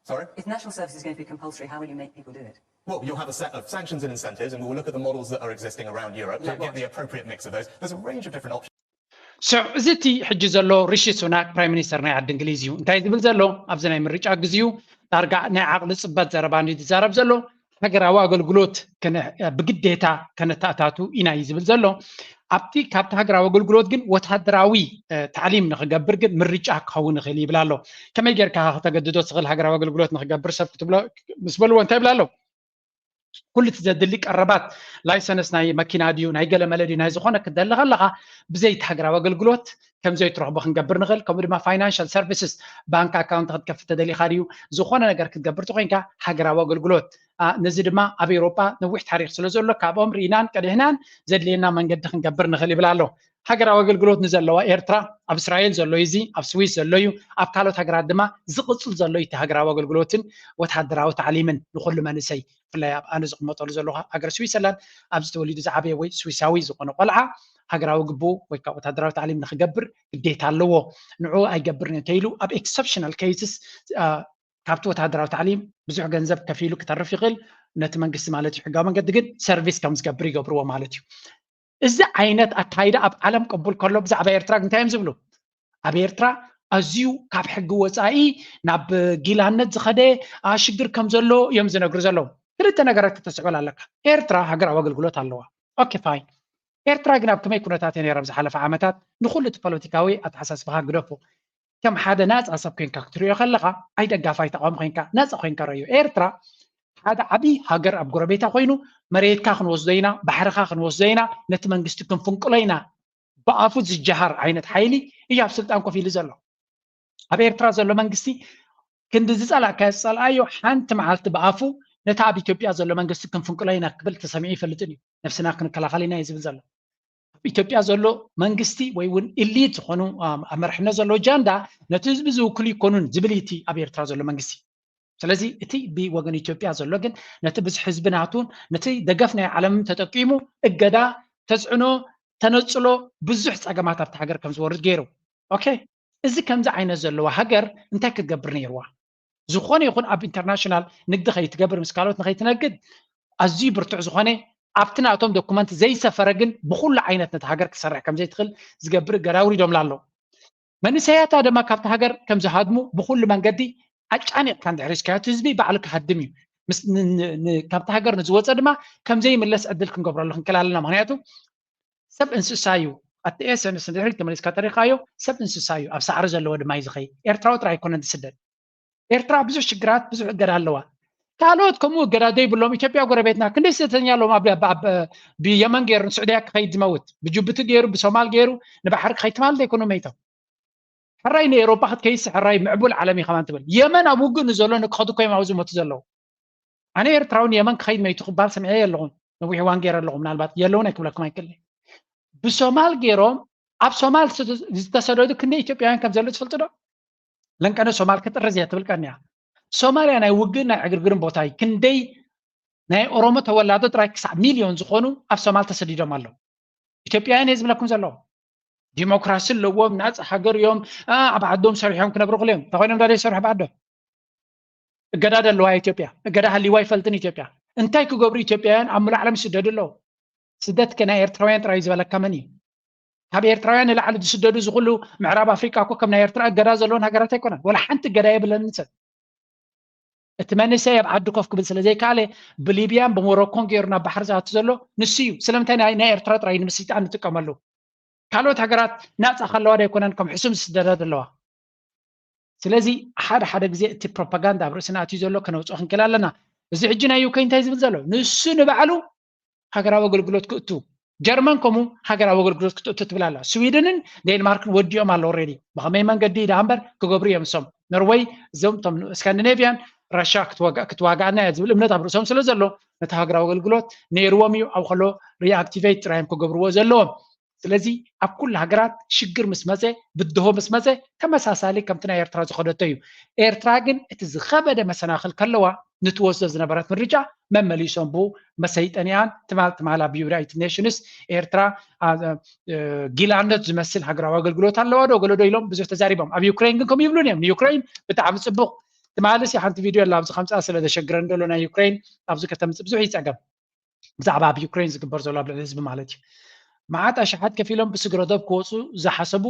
Sorry? If national service is going to be compulsory, how will you make people do it? Well, you'll have a set of sanctions and incentives, and we'll look at the models that are existing around Europe to Like get what? The appropriate mix of those. There's a range of different options. So እዚ እቲ ሕጂ ዘሎ ሪሺ ሱናክ ፕራይም ሚኒስተር ናይ ዓዲ እንግሊዝ እዩ። እንታይ ዝብል ዘሎ ኣብዚ ናይ ምርጫ ግዜኡ ዳርጋ ናይ ዓቕሊ ፅበት ዘረባ እንዲ ዝዛረብ ዘሎ። ሃገራዊ ኣገልግሎት ከነ- ብግዴታ ከነተኣታቱ ኢና እዩ ዝብል ዘሎ። ኣብቲ ካብቲ ሃገራዊ ኣገልግሎት ግን ወታደራዊ እ፣ ታዕሊም ንክገብር ግን ምርጫ ክኸውን ይኽእል ይብል ኣሎ። ከመይ ጌርካ ከተገድዶ ትኽእል ሃገራዊ ኣገልግሎት ንክገብር ሰብ ክትብሎ ምስ በልዎ እንታይ ይብል ኣሎ? ኩሉ እቲ ዘድሊ ቀረባት ላይሰንስ ናይ መኪና ድዩ ናይ ገለመለ ድዩ ናይ ዝኾነ ክትደሊ ከለኻ ብዘይቲ ሃገራዊ ኣገልግሎት ከም ዘይትረኽቦ ክንገብር ንኽእል። ከምኡ ድማ ፋይናንሻል ሰርቪስስ ባንክ ኣካውንት ክትከፍት ተደሊኻ ድዩ ዝኾነ ነገር ክትገብር ተኮይንካ ሃገራዊ ኣገልግሎት ኣ፣ ነዚ ድማ ኣብ ኤውሮጳ ነዊሕ ታሪክ ስለ ዘሎ ካብኦም ርኢናን ቀዲሕናን ዘድልየና መንገዲ ክንገብር ንኽእል ይብል ኣሎ። ሃገራዊ ኣገልግሎት ንዘለዋ ኤርትራ ኣብ እስራኤል ዘሎ እዩ፣ እዚ ኣብ ስዊስ ዘሎ እዩ፣ ኣብ ካልኦት ሃገራት ድማ ዝቕፅል ዘሎ እዩ። እቲ ሃገራዊ ኣገልግሎትን ወታደራዊ ታዕሊምን ንኩሉ መንእሰይ ብፍላይ ኣብ ኣነ ዝቕመጠሉ ዘለኹ ሃገር ስዊሰርላንድ ኣብዚ ተወሊዱ ዝዓበየ ወይ ስዊሳዊ ዝኾነ ቆልዓ ሃገራዊ ግቡኡ ወይ ከዓ ወታደራዊ ታዕሊም ንክገብር ግዴታ ኣለዎ። ንዑ ኣይገብርን እየ እንተኢሉ ኣብ ኤክሰፕሽናል ኬይስስ ካብቲ ወታደራዊ ታዕሊም ብዙሕ ገንዘብ ከፊሉ ክተርፍ ይኽእል። ነቲ መንግስቲ ማለት እዩ ሕጋዊ መንገዲ ግን ሰርቪስ ከም ዝገብር ይገብርዎ ማለት እዩ። እዚ ዓይነት ኣካይዳ ኣብ ዓለም ቅቡል ከሎ ብዛዕባ ኤርትራ እንታይ እዮም ዝብሉ? ኣብ ኤርትራ ኣዝዩ ካብ ሕጊ ወፃኢ ናብ ጊላነት ዝኸደ ኣ፣ ሽግር ከም ዘሎ እዮም ዝነግሩ ዘለዉ። ክልተ ነገራት ክተስዕበል ኣለካ። ኤርትራ ሃገራዊ ኣገልግሎት ኣለዋ። ኦኬ ፋይን። ኤርትራ ግን ኣብ ከመይ ኩነታት እያ ነይራ ኣብ ዝሓለፈ ዓመታት? ንኩሉ እቲ ፖለቲካዊ ኣተሓሳስባኻ ግደፎ። ከም ሓደ ናፃ ሰብ ኮይንካ ክትሪኦ ከለካ፣ ኣይ ደጋፋይ ተቃዋሚ ኮይንካ፣ ናፃ ኮይንካ ረዮ። ኤርትራ ሓደ ዓብዪ ሃገር ኣብ ጎረቤታ ኮይኑ፣ መሬትካ ክንወስዶ ኢና፣ ባሕርካ ክንወስዶ ኢና፣ ነቲ መንግስቲ ክንፍንቅሎ ኢና ብኣፉ ዝጀሃር ዓይነት ሓይሊ እዩ ኣብ ስልጣን ኮፍ ኢሉ ዘሎ። ኣብ ኤርትራ ዘሎ መንግስቲ ክንዲ ዝጸላእካዮ ዝጸልኣዮ ሓንቲ መዓልቲ ብኣፉ ነቲ ኣብ ኢትዮጵያ ዘሎ መንግስቲ ክንፍንቅሎ ኢና ክብል ተሰሚዑ ይፈልጥን እዩ። ነብስና ክንከላኸል ኢና እዩ ዝብል ዘሎ። ኣብ ኢትዮጵያ ዘሎ መንግስቲ ወይ እውን ኢሊት ዝኾኑ ኣብ መርሕነት ዘሎ ጃንዳ ነቲ ህዝቢ ዝውክሉ ይኮኑን ዝብል እቲ ኣብ ኤርትራ ዘሎ መንግስቲ። ስለዚ እቲ ብወገን ኢትዮጵያ ዘሎ ግን ነቲ ብዙሕ ህዝቢ ናቱን ነቲ ደገፍ ናይ ዓለምን ተጠቂሙ እገዳ፣ ተፅዕኖ፣ ተነፅሎ ብዙሕ ፀገማት ኣብቲ ሃገር ከም ዝወርድ ገይሩ። ኦኬ፣ እዚ ከምዚ ዓይነት ዘለዋ ሃገር እንታይ ክትገብር ነይርዋ? ዝኾነ ይኹን ኣብ ኢንተርናሽናል ንግዲ ከይትገብር ምስ ካልኦት ንኸይትነግድ ኣዝዩ ብርቱዕ ዝኾነ ኣብቲ ናቶም ዶኩመንት ዘይሰፈረ ግን ብኩሉ ዓይነት ነቲ ሃገር ክሰርሕ ከም ዘይትኽእል ዝገብር እገዳ ኣውሪዶምላ ኣሎ። መንእሰያታ ድማ ካብቲ ሃገር ከም ዝሃድሙ ብኩሉ መንገዲ ኣጫኒቕካ እንድሕር ሒዝካዮ እቲ ህዝቢ ባዕሉ ክሃድም እዩ። ምስ- ን- ን- ን- ካብቲ ሃገር ንዝወፀ ድማ ከም ዘይምለስ ዕድል ክንገብረሉ ክንክእል ኣለና። ምክንያቱ ሰብ እንስሳ እዩ። ኣቲ ኤሰንስ እንድሕር ተመሊስካ ተሪኻዮ ሰብ እንስሳ እዩ። ኣብ ሳዕሪ ዘለዎ ድማ እዩ ዝኸይድ። ኤርትራዊ ጥራይ ኣይኮነን ዝስደድ። ኤርትራ ብዙሕ ሽግራት ብዙሕ እገዳ ኣለዋ። ካልኦት ከምኡ እገዳ ዘይብሎም ኢትዮጵያ ጎረቤትና ክንደይ ስደተኛ ኣለዎም። ኣብ ኣብ- ኣብ- ብየመን ገይሩ ንስዑድያ ክኸይድ ዝመውት ብጅቡቲ ገይሩ ብሶማል ገይሩ ንባሕሪ ክኸይድ ትማል ዘይኮኑ መይቶም ሕራይ ንኤሮፓ ክትከይስ ሕራይ ምዕቡል ዓለም እዩ ከማን ትብል። የመን ኣብ ውግእ ንዘሎ ንክኸዱ ኮይም ኣብዚ ሞቱ ዘለዉ። ኣነ ኤርትራውን የመን ክኸይድ መይቱ ክበሃል ሰሚዐ የለኹም። ነዊሕ እዋን ገይረ ኣለኹ። ምናልባት የለውን ኣይክብለኩም ኣይክእል። ብሶማል ገይሮም ኣብ ሶማል ዝተሰደዱ ክንደይ ኢትዮጵያውያን ከም ዘሎ ትፈልጡ ዶ? ለንቀነ ሶማል ክጥርዝ እያ ትብል ቀንያ። ሶማልያ ናይ ውግእ ናይ ዕግርግርን ቦታ እዩ። ክንደይ ናይ ኦሮሞ ተወላዶ ጥራይ ክሳብ ሚልዮን ዝኾኑ ኣብ ሶማል ተሰዲዶም ኣለዉ። ኢትዮጵያውያን እየ ዝብለኩም ዘለኹ። ዲሞክራሲ ኣለዎም፣ ናፃ ሃገር እዮም፣ ኣብ ዓዶም ሰሪሖም ክነብሩ ክልዮም። እንታይ ኮይኖም ዳደ ይሰርሑ ብዓዶ? እገዳ ደለዋ ኢትዮጵያ፣ እገዳ ሃሊዋ ይፈልጥን ኢትዮጵያ። እንታይ ክገብሩ ኢትዮጵያውያን ኣብ ሙሉእ ዓለም ይስደዱ ኣለዉ። ስደት ከ ናይ ኤርትራውያን ጥራይ ዝበለካ መን እዩ? ካብ ኤርትራውያን ንላዕሊ ዝስደዱ ዝኩሉ ምዕራብ ኣፍሪቃ እኮ ከም ናይ ኤርትራ እገዳ ዘለዎን ሃገራት ኣይኮነን። ወላ ሓንቲ እገዳ የብለንን ሰብ። እቲ መንእሰይ ኣብ ዓዲ ኮፍ ክብል ስለ ዘይከኣለ ብሊብያን ብሞሮኮን ገይሩ ናብ ባሕሪ ዝኣቱ ዘሎ ንሱ እዩ። ስለምንታይ ናይ ናይ ኤርትራ ጥራይ ንምስልጣን ንጥቀመሉ? ካልኦት ሃገራት ናፃ ከለዋ ዶ ኣይኮነን ከም ሕሱም ዝስደዳ ዘለዋ? ስለዚ ሓደ ሓደ ግዜ እቲ ፕሮፓጋንዳ ኣብ ርእስና ኣትዩ ዘሎ ከነውፅኦ ክንክእል ኣለና። እዚ ሕጂ ናይ ዩክሬን እንታይ ዝብል ዘሎ ንሱ ንባዕሉ ሃገራዊ ኣገልግሎት ክእቱ ጀርመን ከምኡ ሃገራዊ ኣገልግሎት ክትእቱ ትብል ኣላ። ስዊድንን ዴንማርክን ወዲኦም ኣሎ ኦልሬዲ። ብኸመይ መንገዲ ደኣ እምበር ክገብሩ እዮም እሶም። ኖርወይ እዞም ቶም ስካንዲኔቭያን ራሽያ ክትዋጋኣና እያ ዝብል እምነት ኣብ ርእሶም ስለ ዘሎ ነቲ ሃገራዊ ኣገልግሎት ነይርዎም እዩ። ኣብ ከሎ ሪኣክቲቬት ጥራዮም ክገብርዎ ዘለዎም። ስለዚ ኣብ ኩሉ ሃገራት ሽግር ምስ መፀ ብድሆ ምስ መፀ ተመሳሳሊ ከምቲ ናይ ኤርትራ ዝኸደቶ እዩ። ኤርትራ ግን እቲ ዝኸበደ መሰናኽል ከለዋ ንትወስዶ ዝነበረት ምርጫ መመሊሶም ብኡ መሰይጠኒኣን ትማል ትማል ኣብ ዩናይትድ ኔሽንስ ኤርትራ ጊላነት ዝመስል ሃገራዊ ኣገልግሎት ኣለዋ ዶ ገለዶ ኢሎም ብዙሕ ተዛሪቦም። ኣብ ዩክሬን ግን ከምኡ ይብሉን እዮም። ንዩክሬን ብጣዕሚ ፅቡቅ ትማልስ ሓንቲ ቪድዮ ኣላ ኣብዚ ከምፃ ስለ ዘሸግረን ዘሎ ናይ ዩክሬን ኣብዚ ከተምፅእ ብዙሕ ይፀገም። ብዛዕባ ኣብ ዩክሬን ዝግበር ዘሎ ኣብ ልዕሊ ህዝቢ ማለት እዩ። መዓት ኣሽሓት ከፊሎም ብስግረ ዶብ ክወፁ ዝሓሰቡ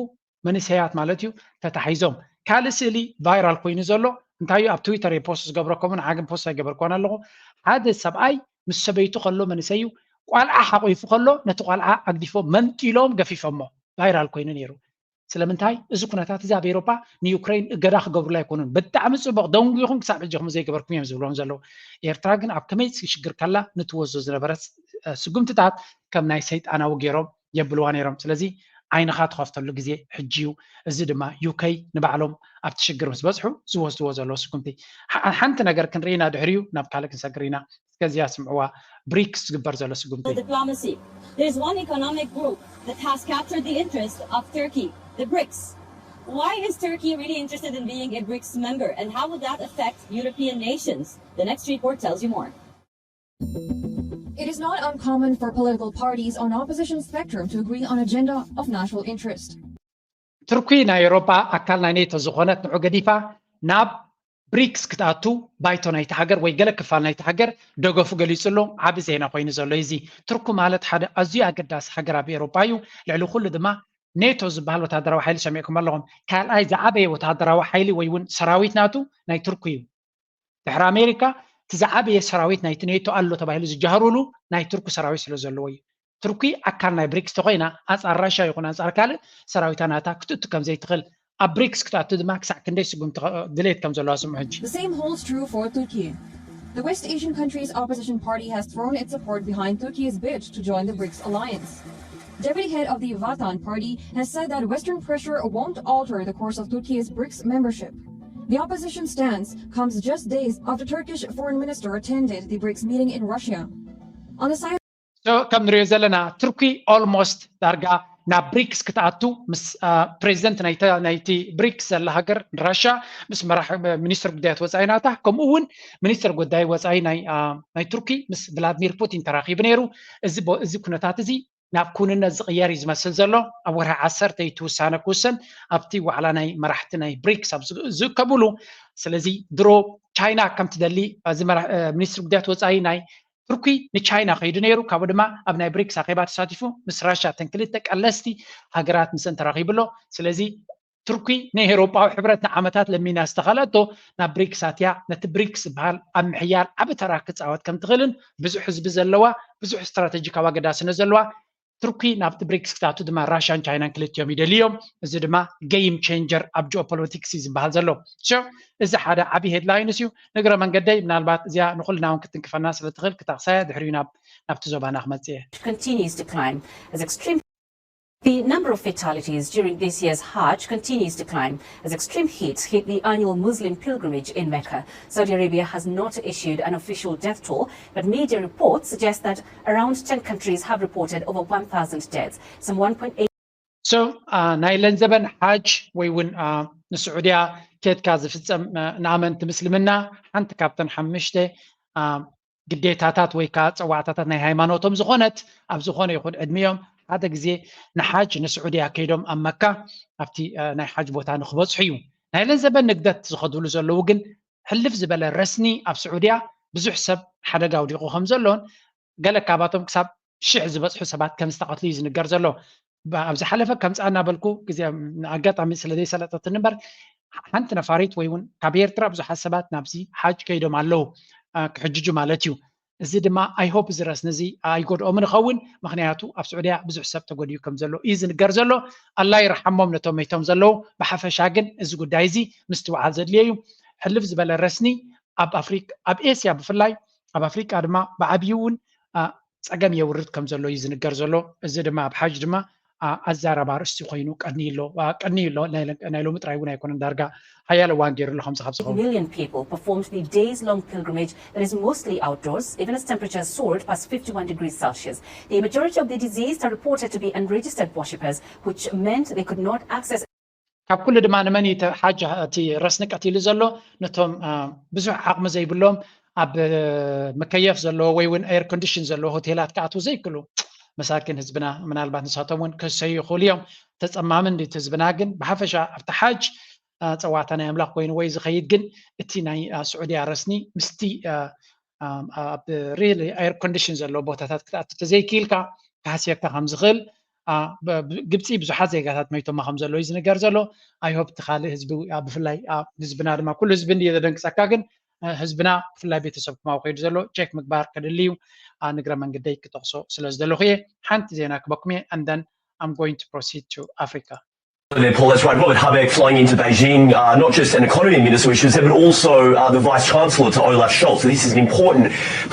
መንእሰያት ማለት እዩ ተታሒዞም። ካልእ ስእሊ ቫይራል ኮይኑ ዘሎ እንታይ እዩ? ኣብ ትዊተር እየ ፖስት ዝገብረኮምን ዓግን ፖስት ኣይገበርኮን ኣለኹ። ሓደ ሰብኣይ ምስ ሰበይቱ ከሎ መንእሰይ እዩ። ቋልዓ ሓቑፉ ከሎ ነቲ ቋልዓ ኣግዲፎም መንጢሎም ገፊፎሞ ቫይራል ኮይኑ ነይሩ። ስለምንታይ እዚ ኩነታት እዚ ኣብ ኤሮፓ ንዩክሬን እገዳ ክገብሩላ ኣይኮኑን። ብጣዕሚ ፅቡቅ ደንጉይኹም ክሳብ ሕጂ ከም ዘይገበርኩም እዮም ዝብሎም ዘለዉ። ኤርትራ ግን ኣብ ከመይ ሽግር ከላ ንትወስዶ ዝነበረት ስጉምትታት ከም ናይ ሰይጣናዊ ገይሮም የብልዋ ነይሮም። ስለዚ ዓይንኻ ትኸፍተሉ ግዜ ሕጂ እዩ። እዚ ድማ ዩከይ ንባዕሎም ኣብቲ ሽግር ምስ በፅሑ ዝወስድዎ ዘለዉ ስጉምቲ። ሓንቲ ነገር ክንርኢ ኢና፣ ድሕሪኡ ናብ ካልእ ክንሰግር ኢና። እስከዚኣ ስምዕዋ፣ ብሪክስ ዝግበር ዘሎ ስጉምቲ። Diplomacy. There's one economic group that has captured the interest of Turkey, the brics. Why is Turkey really interested in being a brics member, and how would that affect European nations? The next report tells you more. It is not uncommon for political parties on opposition spectrum to agree on agenda of national interest. ቱርኪ ናይ ኤውሮጳ ኣካል ናይ ኔቶ ዝኾነት ንዑ ገዲፋ ናብ ብሪክስ ክትኣቱ ባይቶ ናይቲ ሃገር ወይ ገለ ክፋል ናይቲ ሃገር ደገፉ ገሊጹ ኣሎ። ዓቢ ዜና ኮይኑ ዘሎ እዚ። ቱርኪ ማለት ሓደ ኣዝዩ ኣገዳሲ ሃገር ኣብ ኤውሮጳ እዩ። ልዕሊ ኩሉ ድማ ኔቶ ዝበሃል ወታደራዊ ሓይሊ ሰሚዕኩም ኣለኹም። ካልኣይ ዝዓበየ ወታደራዊ ሓይሊ ወይ እውን ሰራዊት ናቱ ናይ ቱርኪ እዩ። ድሕሪ ኣሜሪካ እቲ ዝዓበየ ሰራዊት ናይቲ ኔቶ ኣሎ ተባሂሉ ዝጃህሩሉ ናይ ቱርኪ ሰራዊት ስለ ዘለዎ እዩ። ቱርኪ ኣካል ናይ ብሪክስ ተኮይና ኣንፃር ራሽያ ይኹን ኣንፃር ካልእ ሰራዊታ ናታ ክትእቱ ከም ዘይትኽእል ኣብ ብሪክስ ክትኣቱ ድማ ክሳዕ ክንደይ ስጉምቲ ድሌት ከም ዘለዋ ስምዑ ሕጂ። The same holds true for Turkey. The West Asian country's opposition party has thrown its support behind Turkey's bid to join the BRICS alliance. Deputy head of the Vatan party has said that Western pressure won't alter the course of Turkey's BRICS membership. The opposition stance comes just days after Turkish Foreign Minister attended the BRICS meeting in Russia. On the side So ከም ንሪኦ ዘለና ቱርኪ almost ዳርጋ ናብ ብሪክስ ክትኣቱ ምስ ፕሬዚደንት ናይቲ ብሪክስ ዘላ ሃገር ራሻ ምስ መራሕ ሚኒስትር ጉዳያት ወፃኢ ናታ ከምኡ እውን ሚኒስትር ጉዳይ ወፃኢ ናይ ቱርኪ ምስ ቭላድሚር ፑቲን ተራኺቡ ነይሩ። እዚ ኩነታት እዚ ናብ ኩንነት ዝቕየር እዩ ዝመስል ዘሎ። ኣብ ወርሒ ዓሰርተ እቲ ውሳነ ክውሰን ኣብቲ ዋዕላ ናይ መራሕቲ ናይ ብሪክስ ኣብ ዝእከብሉ። ስለዚ ድሮ ቻይና ከም ትደሊ እዚ ሚኒስትር ጉዳያት ወፃኢ ናይ ቱርኪ ንቻይና ከይዱ ነይሩ። ካብኡ ድማ ኣብ ናይ ብሪክስ ኣኼባ ተሳቲፉ ምስ ራሻ እተን ክልተ ቀለስቲ ሃገራት ምስን ተራኺቡ ኣሎ። ስለዚ ቱርኪ ንኤውሮጳዊ ሕብረት ንዓመታት ለሚና ዝተኸለቶ ናብ ብሪክስ ኣትያ ነቲ ብሪክስ ዝበሃል ኣብ ምሕያል ዓቢ ተራ ክፃወት ከም ትኽእልን ብዙሕ ህዝቢ ዘለዋ ብዙሕ ስትራተጂካዊ ኣገዳስነት ዘለዋ ቱርኪ ናብቲ ብሪክስ ክታቱ ድማ ራሽያን ቻይናን ክልቲኦም ይደልዮም። እዚ ድማ game changer ኣብ ጂኦፖለቲክስ እዩ ዝበሃል ዘሎ። So እዚ ሓደ ዓብዪ ሄድላይንስ እዩ። ንግረ መንገደይ ምናልባት እዚኣ ንኹልና እውን ክትንክፈና ስለ ትኽእል ክጠቕሳያ ድሕሪኡ ናብ ናብቲ ዞባና ክመጽእ እየ። continues to climb as extreme The number of fatalities during this year's Hajj continues to climb as extreme heat hit the annual Muslim pilgrimage in Mecca. Saudi Arabia has not issued an official death toll, but media reports suggest that around ten countries have reported over one thousand deaths. Some one point eight So ናይ ለንዘበን ሓጅ ወይ እውን ንስዑድያ ኬድካ ዝፍጸም ንኣመንቲ ምስልምና ሓንቲ ካብተን ሓሙሽተ ግዴታታት ወይ ከዓ ፀዋዕታታት ናይ ሃይማኖቶም ዝኾነት ኣብ ዝኾነ ይኹን ዕድሚኦም ሓደ ግዜ ንሓጅ ንስዑድያ ከይዶም ኣብ መካ ኣብቲ ናይ ሓጅ ቦታ ንክበፅሑ እዩ። ናይ ለንዘበን ንግደት ዝኸድሉ ዘለዉ ግን ሕልፍ ዝበለ ረስኒ ኣብ ስዑድያ ብዙሕ ሰብ ሓደጋ ውዲቑ ከም ዘሎን ገለ ካባቶም ክሳብ ሽሕ ዝበፅሑ ሰባት ከም ዝተቐትሉ እዩ ዝንገር ዘሎ። ኣብ ዝሓለፈ ከምፃ እናበልኩ ግዜ ኣጋጣሚ ስለ ዘይሰለጠትኒ እምበር ሓንቲ ነፋሪት ወይ እውን ካብ ኤርትራ ብዙሓት ሰባት ናብዚ ሓጅ ከይዶም ኣለዉ ክሕጅጁ ማለት እዩ። እዚ ድማ I hope እዚ ረስኒ እዚ ኣይጎድኦምን ይኸውን። ምክንያቱ ኣብ ስዑድያ ብዙሕ ሰብ ተጎዲኡ ከም ዘሎ እዩ ዝንገር ዘሎ። ኣላ ይርሓሞም ነቶም መይቶም ዘለዉ። ብሓፈሻ ግን እዚ ጉዳይ እዚ ምስትውዓል ዘድልዮ እዩ። ሕልፍ ዝበለ ረስኒ ኣብ ኣፍሪቃ ኣብ ኤስያ ብፍላይ ኣብ ኣፍሪቃ ድማ ብዓብዩ እውን ፀገም የውርድ ከም ዘሎ እዩ ዝንገር ዘሎ። እዚ ድማ ኣብ ሓጅ ድማ ኣዛረባ ኣርእስቲ ኮይኑ ቀንዩ ኣሎ። ቀንዩ ኣሎ። ናይ ሎሚ ጥራይ እውን ኣይኮነን፣ ዳርጋ ሓያለ እዋን ገይሩ ኣሎ ከምዚ ካብ ዝኸውን። million people performed the days-long pilgrimage that is mostly outdoors, even as temperatures soared past fifty-one degrees Celsius. The majority of the deceased are reported to be unregistered worshippers, which meant they could not access ካብ ኩሉ ድማ ንመን እዩ ሓጅ እቲ ረስኒ ቀቲሉ ዘሎ? ነቶም ብዙሕ ዓቕሚ ዘይብሎም ኣብ መከየፍ ዘለዎ ወይ እውን air condition ዘለዎ ሆቴላት ክኣትዉ ዘይክሉ መሳኪን ህዝብና። ምናልባት ንሳቶም እውን ክሰዩ ይኽእሉ እዮም። ተፀማሚ እንዲ ህዝብና ግን ብሓፈሻ ኣብቲ ሓጅ ፀዋታ ናይ ኣምላኽ ኮይኑ ወይ ዝኸይድ ግን እቲ ናይ ስዑድያ ረስኒ ምስቲ ኣብ really air condition ዘለዎ ቦታታት ክትኣቱ ተዘይክኢልካ ክሃስየካ ከም ዝኽእል ግብፂ ብዙሓት ዜጋታት መይቶማ ከም ዘሎ እዩ ዝንገር ዘሎ። I hope እቲ ካልእ ህዝቢ ብፍላይ ህዝብና ድማ ኩሉ ህዝቢ እንዲ ዘደንግፀካ ግን ህዝብና ብፍላይ ቤተሰብ ክማው ከይዱ ዘሎ ቼክ ምግባር ከድሊ እዩ። ንግረ መንገደይ ክጠቕሶ ስለ ዝደለኹ እየ። ሓንቲ ዜና ክበኩም እየ and then I'm going to proceed to Africa. There, Paul, that's right. Robert Habeck flying into Beijing, uh, not just an economy minister, which was there, but also uh, the vice chancellor to Olaf Scholz. So this is an important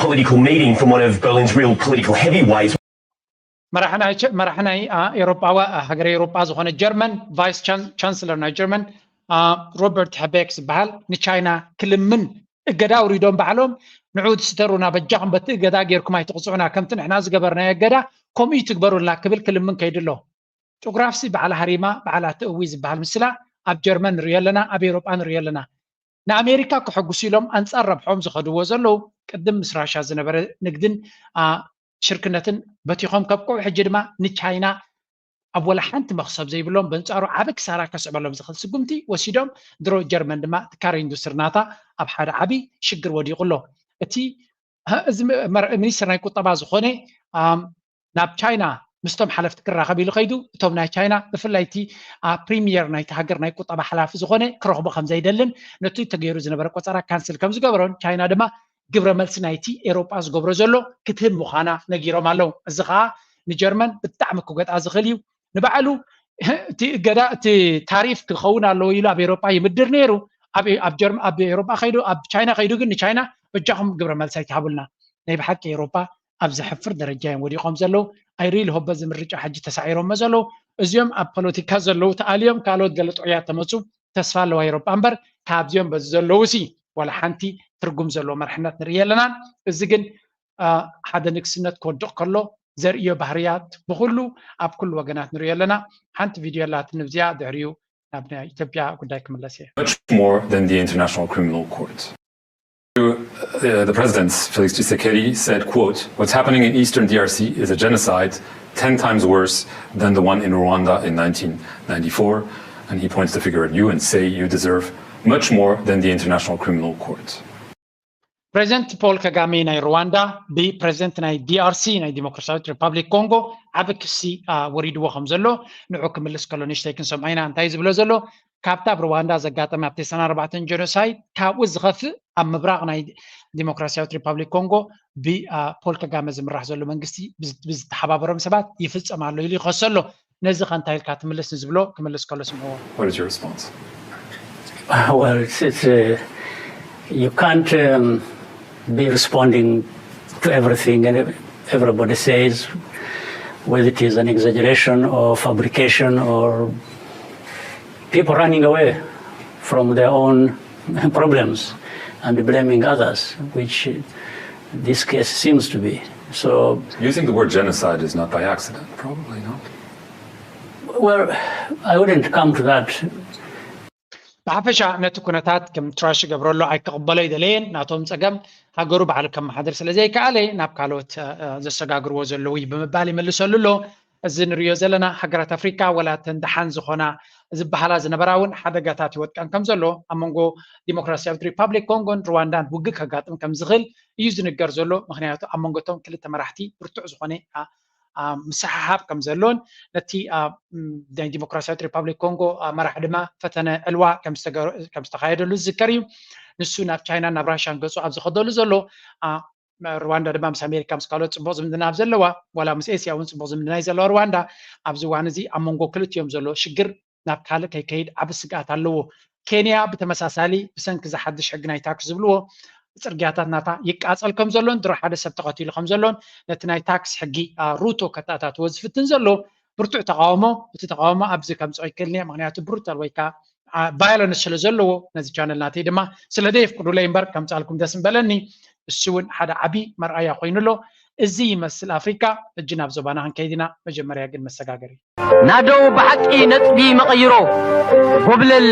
political meeting from one of Berlin's real political heavyweights. መራሒ ናይ ኤሮጳዋ ሃገር ኤሮጳ ዝኾነ ጀርመን ቫይስ ቻንስለር ናይ ጀርመን ሮበርት ሀቤክ ዝበሃል ንቻይና ክልምን እገዳ ኣውሪዶም ባዕሎም ንዑ ትስተሩና በጃኹም በቲ እገዳ ጌርኩም ኣይትቕፅዑና ከምቲ ንሕና ዝገበርናዮ እገዳ ከምኡ ይትግበሩልና ክብል ክልምን ከይዱ ኣሎ። ጭጉራፍሲ ባዕላ ሃሪማ ባዕላ ትእዊ ዝበሃል ምስላ ኣብ ጀርመን ንሪኦ ኣለና፣ ኣብ ኤውሮጳ ንሪኦ ኣለና። ንኣሜሪካ ክሕጉሱ ኢሎም ኣንጻር ረብሖም ዝኸድዎ ዘለዉ ቅድም ምስ ራሻ ዝነበረ ንግድን ሽርክነትን በቲኾም ከብቅዑ ሕጂ ድማ ንቻይና ኣብ ወላ ሓንቲ መኽሰብ ዘይብሎም በንጻሩ ዓቢ ክሳራ ከስዕበሎም ዝኽእል ስጉምቲ ወሲዶም ድሮ ጀርመን ድማ ትካረ ኢንዱስትሪ ናታ ኣብ ሓደ ዓቢ ሽግር ወዲቑ ኣሎ። እቲ እዚ ሚኒስትር ናይ ቁጠባ ዝኾነ ናብ ቻይና ምስቶም ሓለፍቲ ክራኸብ ኢሉ ከይዱ እቶም ናይ ቻይና ብፍላይ እቲ ፕሪሚየር ናይቲ ሃገር ናይ ቁጠባ ሓላፊ ዝኾነ ክረኽቦ ከም ዘይደልን ነቲ ተገይሩ ዝነበረ ቆፀራ ካንስል ከም ዝገበሮን ቻይና ድማ ግብረ መልሲ ናይቲ ኤሮጳ ዝገብሮ ዘሎ ክትህብ ምዃና ነጊሮም ኣለዉ። እዚ ከዓ ንጀርመን ብጣዕሚ ክጎድኣ ዝኽእል እዩ። ንባዕሉ እቲ እገዳ እቲ ታሪፍ ክኸውን ኣለዎ ኢሉ ኣብ ኤሮጳ ይምድር ነይሩ። ኣብ ኣብ ጀርመ ኣብ ኤሮጳ ከይዱ ኣብ ቻይና ከይዱ ግን ንቻይና በጃኹም ግብረ መልሲ ኣይትሃቡልና። ናይ ብሓቂ ኤሮጳ ኣብ ዘሕፍር ደረጃ እዮም ወዲቖም ዘለዉ። I really hope በዚ ምርጫ ሕጂ ተሳዒሮሞ ዘለዉ እዚኦም ኣብ ፖለቲካ ዘለዉ ተኣልዮም ካልኦት ገለ ጥዑያት ተመፁ ተስፋ ኣለዋ ኤሮጳ እምበር ካብዚኦም በዚ ዘለዉ ሲ ዋላ ሓንቲ ትርጉም ዘለዎ መርሕነት ንርኢ ኣለናን። እዚ ግን ሓደ ንግስነት ክወድቕ ከሎ ዘርእዮ ባህርያት ብኩሉ ኣብ ኩሉ ወገናት ንሪኦ ኣለና። ሓንቲ ቪድዮ ኣላትኒ ብዚኣ ድሕሪኡ ናብ ናይ ኢትዮጵያ ጉዳይ ክምለስ እየ። Much more than the International Criminal Court. Uh, the president, Felix Tshisekedi, said, quote, "What's happening in eastern D R C is a genocide ten times worse than the one in Rwanda in nineteen ninety-four." And he points the figure at you and say, "You deserve much more than the International Criminal Court." ፕሬዚደንት ፖል ከጋሜ ናይ ሩዋንዳ ብፕሬዚደንት ናይ ዲኣርሲ ናይ ዲሞክራሲያዊት ሪፓብሊክ ኮንጎ ዓቢ ክሲ ወሪድዎ ከም ዘሎ ንዑ ክምልስ ከሎ ንእሽተይ ክንሰምዖ ኢና እንታይ ዝብሎ ዘሎ። ካብቲ ኣብ ሩዋንዳ ዘጋጠመ ኣብቲ ዕስራን ኣርባዕተን ጀኖሳይድ ካብኡ ዝኸፍእ ኣብ ምብራቕ ናይ ዲሞክራሲያዊት ሪፓብሊክ ኮንጎ ብፖል ከጋመ ዝምራሕ ዘሎ መንግስቲ ብዝተሓባበሮም ሰባት ይፍጸም ኣሎ ኢሉ ይኸሶ ኣሎ። ነዚ ከ እንታይ ኢልካ ትምልስ ንዝብሎ ክምልስ ከሎ ስምዕዎ። What is your response? Well, it's, it's, uh, you can't um, be responding to everything and everybody says, whether it is an exaggeration or fabrication or people running away from their own problems and blaming others, which this case seems to be. So Using the word genocide is not by accident, probably, no? Well, I wouldn't come to that. ብሓፈሻ ነቲ ኩነታት ከም ትራሽ ይገብረሉ ኣይክቕበሎ ኣይደለየን። ናቶም ጸገም ሃገሩ ባዕሉ ከመሓድር ስለ ዘይከኣለ ናብ ካልኦት ዘሰጋግርዎ ዘለዉ እዩ ብምባል ይመልሰሉ ኣሎ። እዚ ንሪኦ ዘለና ሃገራት ኣፍሪካ ወላ እተን ደሓን ዝኾና ዝበሃላ ዝነበራ እውን ሓደጋታት ይወጥቀን ከም ዘሎ ኣብ መንጎ ዲሞክራሲያዊት ሪፓብሊክ ኮንጎን ሩዋንዳን ውግእ ከጋጥም ከም ዝኽእል እዩ ዝንገር ዘሎ። ምክንያቱ ኣብ መንጎቶም ክልተ መራሕቲ ብርቱዕ ዝኾነ ምስሕሓብ ከም ዘሎን ነቲ ናይ ዲሞክራሲያዊት ሪፓብሊክ ኮንጎ መራሕ ድማ ፈተነ ዕልዋ ከም ዝተኻየደሉ ዝዝከር እዩ። ንሱ ናብ ቻይናን ናብ ራሽያን ገጹ ኣብ ዝኸደሉ ዘሎ ሩዋንዳ ድማ ምስ ኣሜሪካ ምስ ካልኦት ፅቡቅ ዝምድና ኣብ ዘለዋ ዋላ ምስ ኤስያ እውን ፅቡቅ ዝምድና እዩ ዘለዋ ሩዋንዳ ኣብዚ እዋን እዚ ኣብ መንጎ ክልቲኦም ዘሎ ሽግር ናብ ካልእ ከይከይድ ዓቢ ስግኣት ኣለዎ። ኬንያ ብተመሳሳሊ ብሰንኪ እዚ ሓድሽ ሕጊ ናይ ታክስ ዝብልዎ ፅርግያታት ናታ ይቃፀል ከም ዘሎን ድሮ ሓደ ሰብ ተቐቲሉ ከም ዘሎን ነቲ ናይ ታክስ ሕጊ ሩቶ ከተኣታትዎ ዝፍትን ዘሎ ብርቱዕ ተቃውሞ እቲ ተቃውሞ ኣብዚ ከምፅኦ ይክእል እየ ምክንያቱ ብሩታል ወይ ከዓ violence ስለ ዘለዎ ነዚ ቻነል ናተይ ድማ ስለ ደየፍቅዱለይ እምበር ከምፃልኩም ደስ ምበለኒ። እሱ እውን ሓደ ዓቢ መርኣያ ኮይኑ ኣሎ። እዚ ይመስል ኣፍሪካ። ሕጂ ናብ ዞባና ክንከይድ ኢና። መጀመርያ ግን መሰጋገሪ ናደው ብሓቂ ነጥቢ መቐይሮ ጎብለል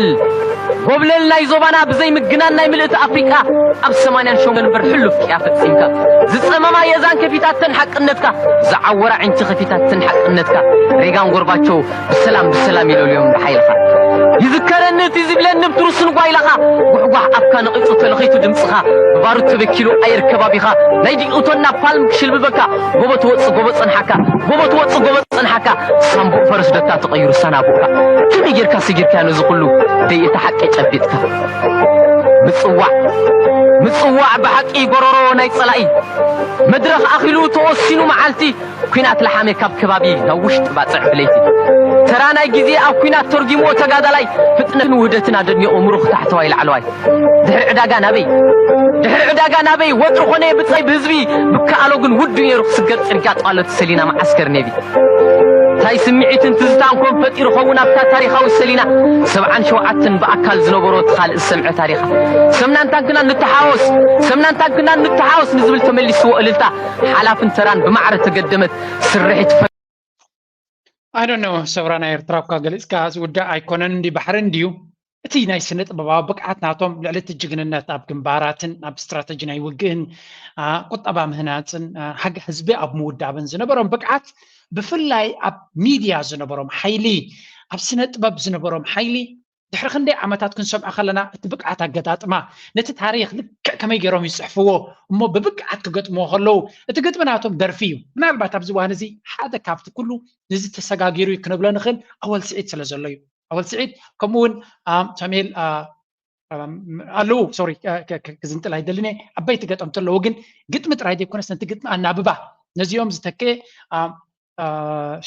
ጎብለል ናይ ዞባና ብዘይ ምግናን ናይ ምልእቲ ኣፍሪቃ ኣብ ሰማንያን ሸሞንተን እምበር ሕሉፍ ቅያ ፈጺምካ ዝጸመማ የዛን ከፊታተን ሓቅነትካ ዝዓወራ ዕንቲ ከፊታተን ሓቅነትካ ሬጋን ጎርባቸው ብሰላም ብሰላም ይለልዮም ብሓይልኻ ይዝከረኒ እቲ ዝብለኒ ብትሩስን ጓይላኻ ጓሕጓሕ ኣፍካ ነቒጹ ተለኺቱ ድምጽኻ ብባሩድ ተበኪሉ ኣየር ከባቢኻ ናይ ዲኡቶን ናብ ፓልም ክሽልብበካ ጎቦ ትወጽእ ጎቦ ጸንሓካ ጎቦ ትወጽእ ጎቦ ጸንሓካ ሳምቡእ ፈረስ ደታ ተቐይሩ ሳናቡእካ ከመይ ጌርካ ሰጊርካ ነዚ ኩሉ ደይ እቲ ሓቂ ጨቢጥካ ምጽዋዕ ምጽዋዕ ብሓቂ ጎረሮ ናይ ጸላኢ መድረኽ ኣኺሉ ተወሲኑ መዓልቲ ኲናት ለሓመ ካብ ከባቢ ናብ ውሽጢ ባጽዕ ብለይቲ ተራ ናይ ግዜ ኣብ ኲናት ተርጊምዎ ተጋዳላይ ፍጥነትን ውህደትን ኣደኒቑ ምሩኽ ታሕተዋይ ላዕለዋይ ድሕሪ ዕዳጋ ናበይ ድሕሪ ዕዳጋ ናበይ ወጥሪ ኾነ ብጻይ ብህዝቢ ብከኣሎ ግን ውዱ ነይሩ ክስገር ጽርግያ ጣሎት ሰሊና መዓስከር ኔቪ ታይ ስምዒትን ትዝታን ኮን ፈጢሩ ኸውን ኣብታ ታሪኻዊ ሰሊና ሰብዓን ሸውዓተን ብኣካል ዝነበሮ እቲ ካልእ ዝሰምዐ ታሪኻ ሰምናን ታንክናን ንተሓወስ ሰምናን ታንክናን ንተሓወስ ንዝብል ተመሊስዎ እልልታ ሓላፍን ተራን ብማዕረ ተገደመት ስርሒት I don't know ሰውራ ናይ ኤርትራ እኳ ገሊጽካ ዝውዳእ ኣይኮነን እንዲ ባሕሪ እንድዩ እቲ ናይ ስነ ጥበባዊ ብቅዓት ናቶም ልዕሊ እቲ ጅግንነት ኣብ ግንባራትን ኣብ ስትራተጂ ናይ ውግእን ቁጠባ ምህናፅን ህዝቢ ኣብ ምውዳብን ዝነበሮም ብቅዓት ብፍላይ ኣብ ሚድያ ዝነበሮም ሓይሊ ኣብ ስነ ጥበብ ዝነበሮም ሓይሊ ድሕሪ ክንደይ ዓመታት ክንሰምዖ ከለና እቲ ብቅዓት ኣገጣጥማ ነቲ ታሪክ ልክዕ ከመይ ገይሮም ይፅሕፍዎ እሞ ብብቅዓት ክገጥምዎ ከለዉ እቲ ግጥሚ ናቶም ደርፊ እዩ ምናልባት ኣብዚ እዋን እዚ ሓደ ካብቲ ኩሉ ነዚ ተሰጋጊሩ እዩ ክንብሎ ንኽእል ኣወል ስዒድ ስለ ዘሎ እዩ ኣወል ስዒድ ከምኡ እውን ሳሙኤል ኣለዉ ሶሪ ክዝንጥል ኣይደልን እየ ዓበይቲ ገጠምቲ ኣለዉ ግን ግጥሚ ጥራይ ዘይኮነስ ነቲ ግጥሚ ኣናብባ ነዚኦም ዝተክአ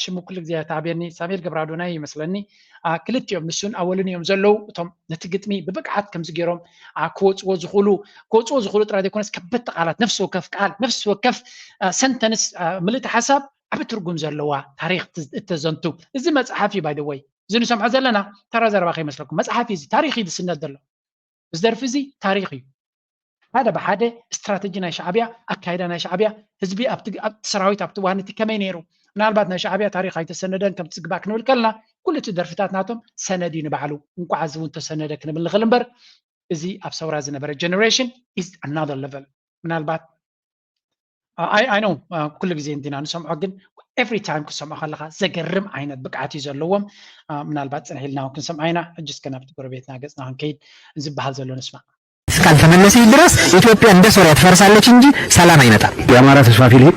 ሽሙ ኩሉ ግዜ ተኣብየኒ፣ ሳሙኤል ገብረኣዶናይ ይመስለኒ። ክልቲኦም፣ ንሱን ኣወልን እዮም ዘለዉ፣ እቶም ነቲ ግጥሚ ብብቕዓት ከምዚ ገይሮም ክወፅዎ ዝኽእሉ፣ ክወፅዎ ዝኽእሉ ጥራይ ዘይኮነስ፣ ከበድቲ ቃላት፣ ነፍሲ ወከፍ ቃል፣ ነፍሲ ወከፍ ሰንተንስ፣ ምልእቲ ሓሳብ ዓቢ ትርጉም ዘለዋ ታሪኽ እተዘንቱ። እዚ መፅሓፍ እዩ። ባይ ወይ፣ እዚ ንሰምዖ ዘለና ተራ ዘረባ ከይመስለኩም፣ መፅሓፍ እዩ። እዚ ታሪኽ እዩ ዝስነድ ዘሎ። እዚ ደርፊ እዚ ታሪኽ እዩ። ሓደ ብሓደ ስትራተጂ ናይ ሻዕብያ፣ ኣካይዳ ናይ ሻዕብያ፣ ህዝቢ ኣብቲ ሰራዊት ኣብቲ እዋን እቲ ከመይ ነይሩ፣ ምናልባት ናይ ሻዕብያ ታሪኽ ኣይተሰነደን ከምቲ ዝግባእ ክንብል ከለና፣ ኩሉ እቲ ደርፍታት ናቶም ሰነድ እዩ ንባዕሉ። እንቋዕ እዚ እውን ተሰነደ ክንብል ንኽእል እምበር፣ እዚ ኣብ ሰውራ ዝነበረ ጀነሬሽን is another level። ምናልባት ኣይ ኣይ ኖ ኩሉ ግዜ እንዲና ንሰምዖ፣ ግን every time ክሰምዖ ከለኻ ዘገርም ዓይነት ብቅዓት እዩ ዘለዎም። ምናልባት ፅንሕ ኢልና እውን ክንሰምዓ ኢና። ሕጂ እስከ ናብቲ ጎረቤትና ገፅና ክንከይድ ዝበሃል ዘሎ ንስማዕ። እስካልተመለሰ ድረስ ኢትዮጵያ እንደ ሶሪያ ትፈርሳለች እንጂ ሰላም አይመጣም። የአማራ ተስፋፊ ልሂቅ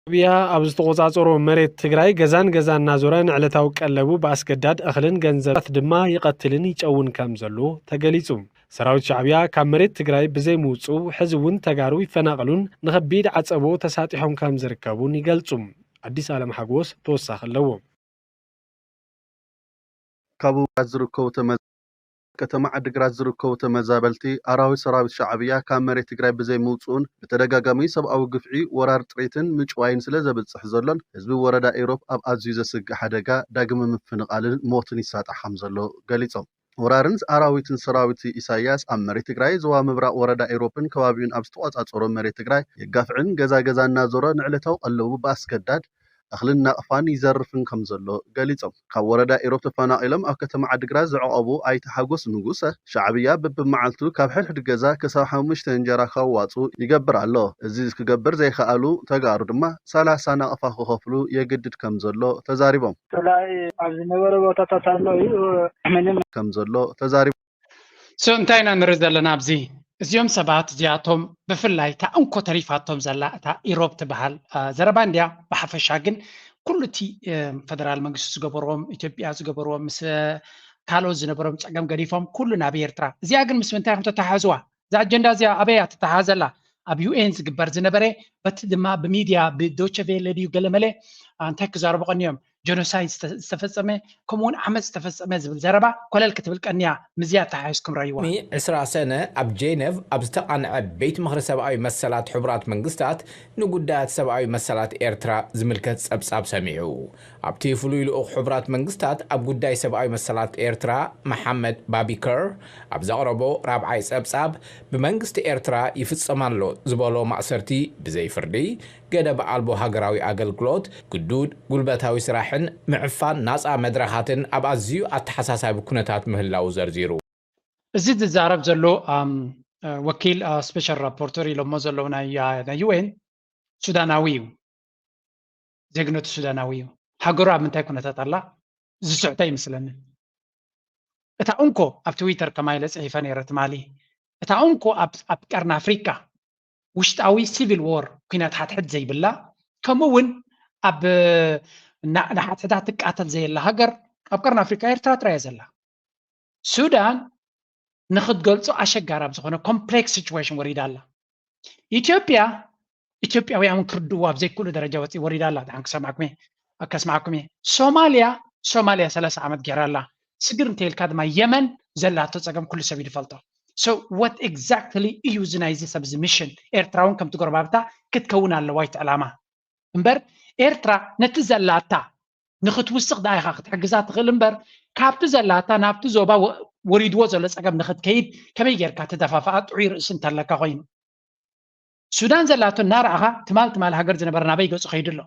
ሻዕቢያ ኣብ ዝተቆጻጸሮ መሬት ትግራይ ገዛን ገዛን እናዞረ ንዕለታዊ ቀለቡ ብኣስገዳድ እኽልን ገንዘባት ድማ ይቐትልን ይጨውን ከም ዘሎ ተገሊጹ። ሰራዊት ሻዕቢያ ካብ መሬት ትግራይ ብዘይ ምውጽኡ ሕዚ እውን ተጋሩ ይፈናቐሉን ንኸቢድ ዓጸቦ ተሳጢሖም ከም ዝርከቡን ይገልጹ። ኣዲስ ኣለም ሓጎስ ተወሳኺ ኣለዎ። ካብ ውራት ዝርከቡ ተመ ከተማ ዓዲግራት ዝርከቡ ተመዛበልቲ ኣራዊት ሰራዊት ሻዕብያ ካብ መሬት ትግራይ ብዘይ ምውፅኡን ብተደጋጋሚ ሰብኣዊ ግፍዒ፣ ወራር፣ ጥሪትን ምጭዋይን ስለ ዘብፅሕ ዘሎን ህዝቢ ወረዳ ኢሮብ ኣብ ኣዝዩ ዘስግእ ሓደጋ ዳግመ ምፍንቓልን ሞትን ይሳጣሕ ከም ዘሎ ገሊፆም። ወራርን ኣራዊትን ሰራዊት ኢሳያስ ኣብ መሬት ትግራይ ዞባ ምብራቕ ወረዳ ኢሮብን ከባቢኡን ኣብ ዝተቆፃፀሮ መሬት ትግራይ የጋፍዕን ገዛ ገዛ እናዞረ ንዕለታዊ ቀለቡ ብኣስገዳድ እኽልን ናቕፋን ይዘርፍን ከም ዘሎ ገሊፆም። ካብ ወረዳ ኢሮብ ተፈናቒሎም ኣብ ከተማ ዓዲግራት ዝዕቐቡ ኣይተ ሓጎስ ንጉሰ፣ ሻዕብያ በብመዓልቱ ካብ ሕድሕድ ገዛ ክሳብ ሓሙሽተ እንጀራ ከዋፅኡ ይገብር ኣሎ። እዚ ክገብር ዘይከኣሉ ተጋሩ ድማ ሰላሳ ናቕፋ ክኸፍሉ የግድድ ከም ዘሎ ተዛሪቦም። ተላይ ኣብ ዝነበረ ቦታታት ኣሎ እዩ ምንም ከም ዘሎ ተዛሪቦም። So እንታይ ኢና ንርኢ ዘለና ኣብዚ? እዚኦም ሰባት እዚኣቶም ብፍላይ እታ እንኮ ተሪፋቶም ዘላ እታ ኢሮብ ትበሃል ዘረባ እንድያ። ብሓፈሻ ግን ኩሉ እቲ ፈደራል መንግስቲ ዝገበርዎም፣ ኢትዮጵያ ዝገበርዎም፣ ምስ ካልኦት ዝነበሮም ፀገም ገዲፎም ኩሉ ናብ ኤርትራ። እዚኣ ግን ምስ ምንታይ ከም ተተሓሕዝዋ? እዛ ኣጀንዳ እዚኣ ኣበይ እያ ትተሓሓዘላ? ኣብ ዩ ኤን ዝግበር ዝነበረ፣ በቲ ድማ ብሚድያ ብዶቸ ቬለ ድዩ ገለመለ እንታይ ክዛረቡ ቀንዮም? ጀኖሳይድ ዝተፈፀመ ከምኡውን ዓመፅ ዝተፈፀመ ዝብል ዘረባ ኮለል ክትብል ቀንያ። ምዝያ ተሓሒዝኩም ረይዋ። ሎሚ ዕስራ ሰነ ኣብ ጄነቭ ኣብ ዝተቓንዐ ቤት ምኽሪ ሰብኣዊ መሰላት ሕቡራት መንግስታት ንጉዳያት ሰብኣዊ መሰላት ኤርትራ ዝምልከት ጸብጻብ ሰሚዑ። ኣብቲ ፍሉይ ልኡኽ ሕቡራት መንግስታት ኣብ ጉዳይ ሰብኣዊ መሰላት ኤርትራ መሓመድ ባቢከር ኣብ ዘቕረቦ ራብዓይ ጸብጻብ ብመንግስቲ ኤርትራ ይፍጸም ኣሎ ዝበሎ ማእሰርቲ ብዘይ ፍርዲ፣ ገደብ ኣልቦ ሃገራዊ ኣገልግሎት፣ ግዱድ ጉልበታዊ ስራሕን ምዕፋን ናጻ መድረኻትን ኣብ ኣዝዩ ኣተሓሳሳቢ ኩነታት ምህላዉ ዘርዚሩ። እዚ ዝዛረብ ዘሎ ወኪል ስፔሻል ራፖርተር ኢሎሞ ዘለዉ ናይ ዩኤን ሱዳናዊ እዩ። ዜግነቱ ሱዳናዊ እዩ። ሃገሩ ኣብ ምንታይ ኩነታት ኣላ ዝስሕቶ ኣይመስለንን። እታ እንኮ ኣብ ትዊተር ከማይ ኢለ ፅሒፈ ነይረ ትማሊ። እታ እንኮ ኣብ ቀርኒ ኣፍሪቃ ውሽጣዊ ሲቪል ዎር፣ ኩናት ሓድሕድ ዘይብላ፣ ከምኡ እውን ኣብ ንሓድሕዳ ትቃተል ዘየላ ሃገር ኣብ ቀርኒ ኣፍሪቃ ኤርትራ ጥራይ እያ ዘላ። ሱዳን ንክትገልፆ ኣሸጋሪ ኣብ ዝኾነ ኮምፕሌክስ ሲቹዌሽን ወሪዳ ኣላ። ኢትዮጵያ ኢትዮጵያውያን እውን ክርድእዎ ኣብ ዘይክእሉ ደረጃ ወፂ ወሪዳ ኣላ። ድሓን ክሰማዕኩም እየ፣ ከስማዕኩም እየ። ሶማልያ ሶማልያ ሰላሳ ዓመት ገይራ ኣላ። ስግር እንተይልካ ድማ የመን ዘላቶ ፀገም ኩሉ ሰብ እዩ ዝፈልጦ። So what exactly እዩ እዚ ናይዚ ሰብ እዚ ሚሽን? ኤርትራ እውን ከምቲ ጎረባብታ ክትከውን ኣለዋ እቲ ዕላማ። እምበር ኤርትራ ነቲ ዘላታ ንክትውስኽ ደኣ ኢኻ ክትሕግዛ ትኽእል እምበር ካብቲ ዘላታ ናብቲ ዞባ ወሪድዎ ዘሎ ፀገም ንክትከይድ ከመይ ጌርካ ትደፋፍኣ ጥዑይ ርእሲ እንተለካ ኮይኑ። ሱዳን ዘላቶ እናረኣኻ ትማል ትማል ሃገር ዝነበረ ናበይ ገፁ ከይዱ ኣሎ?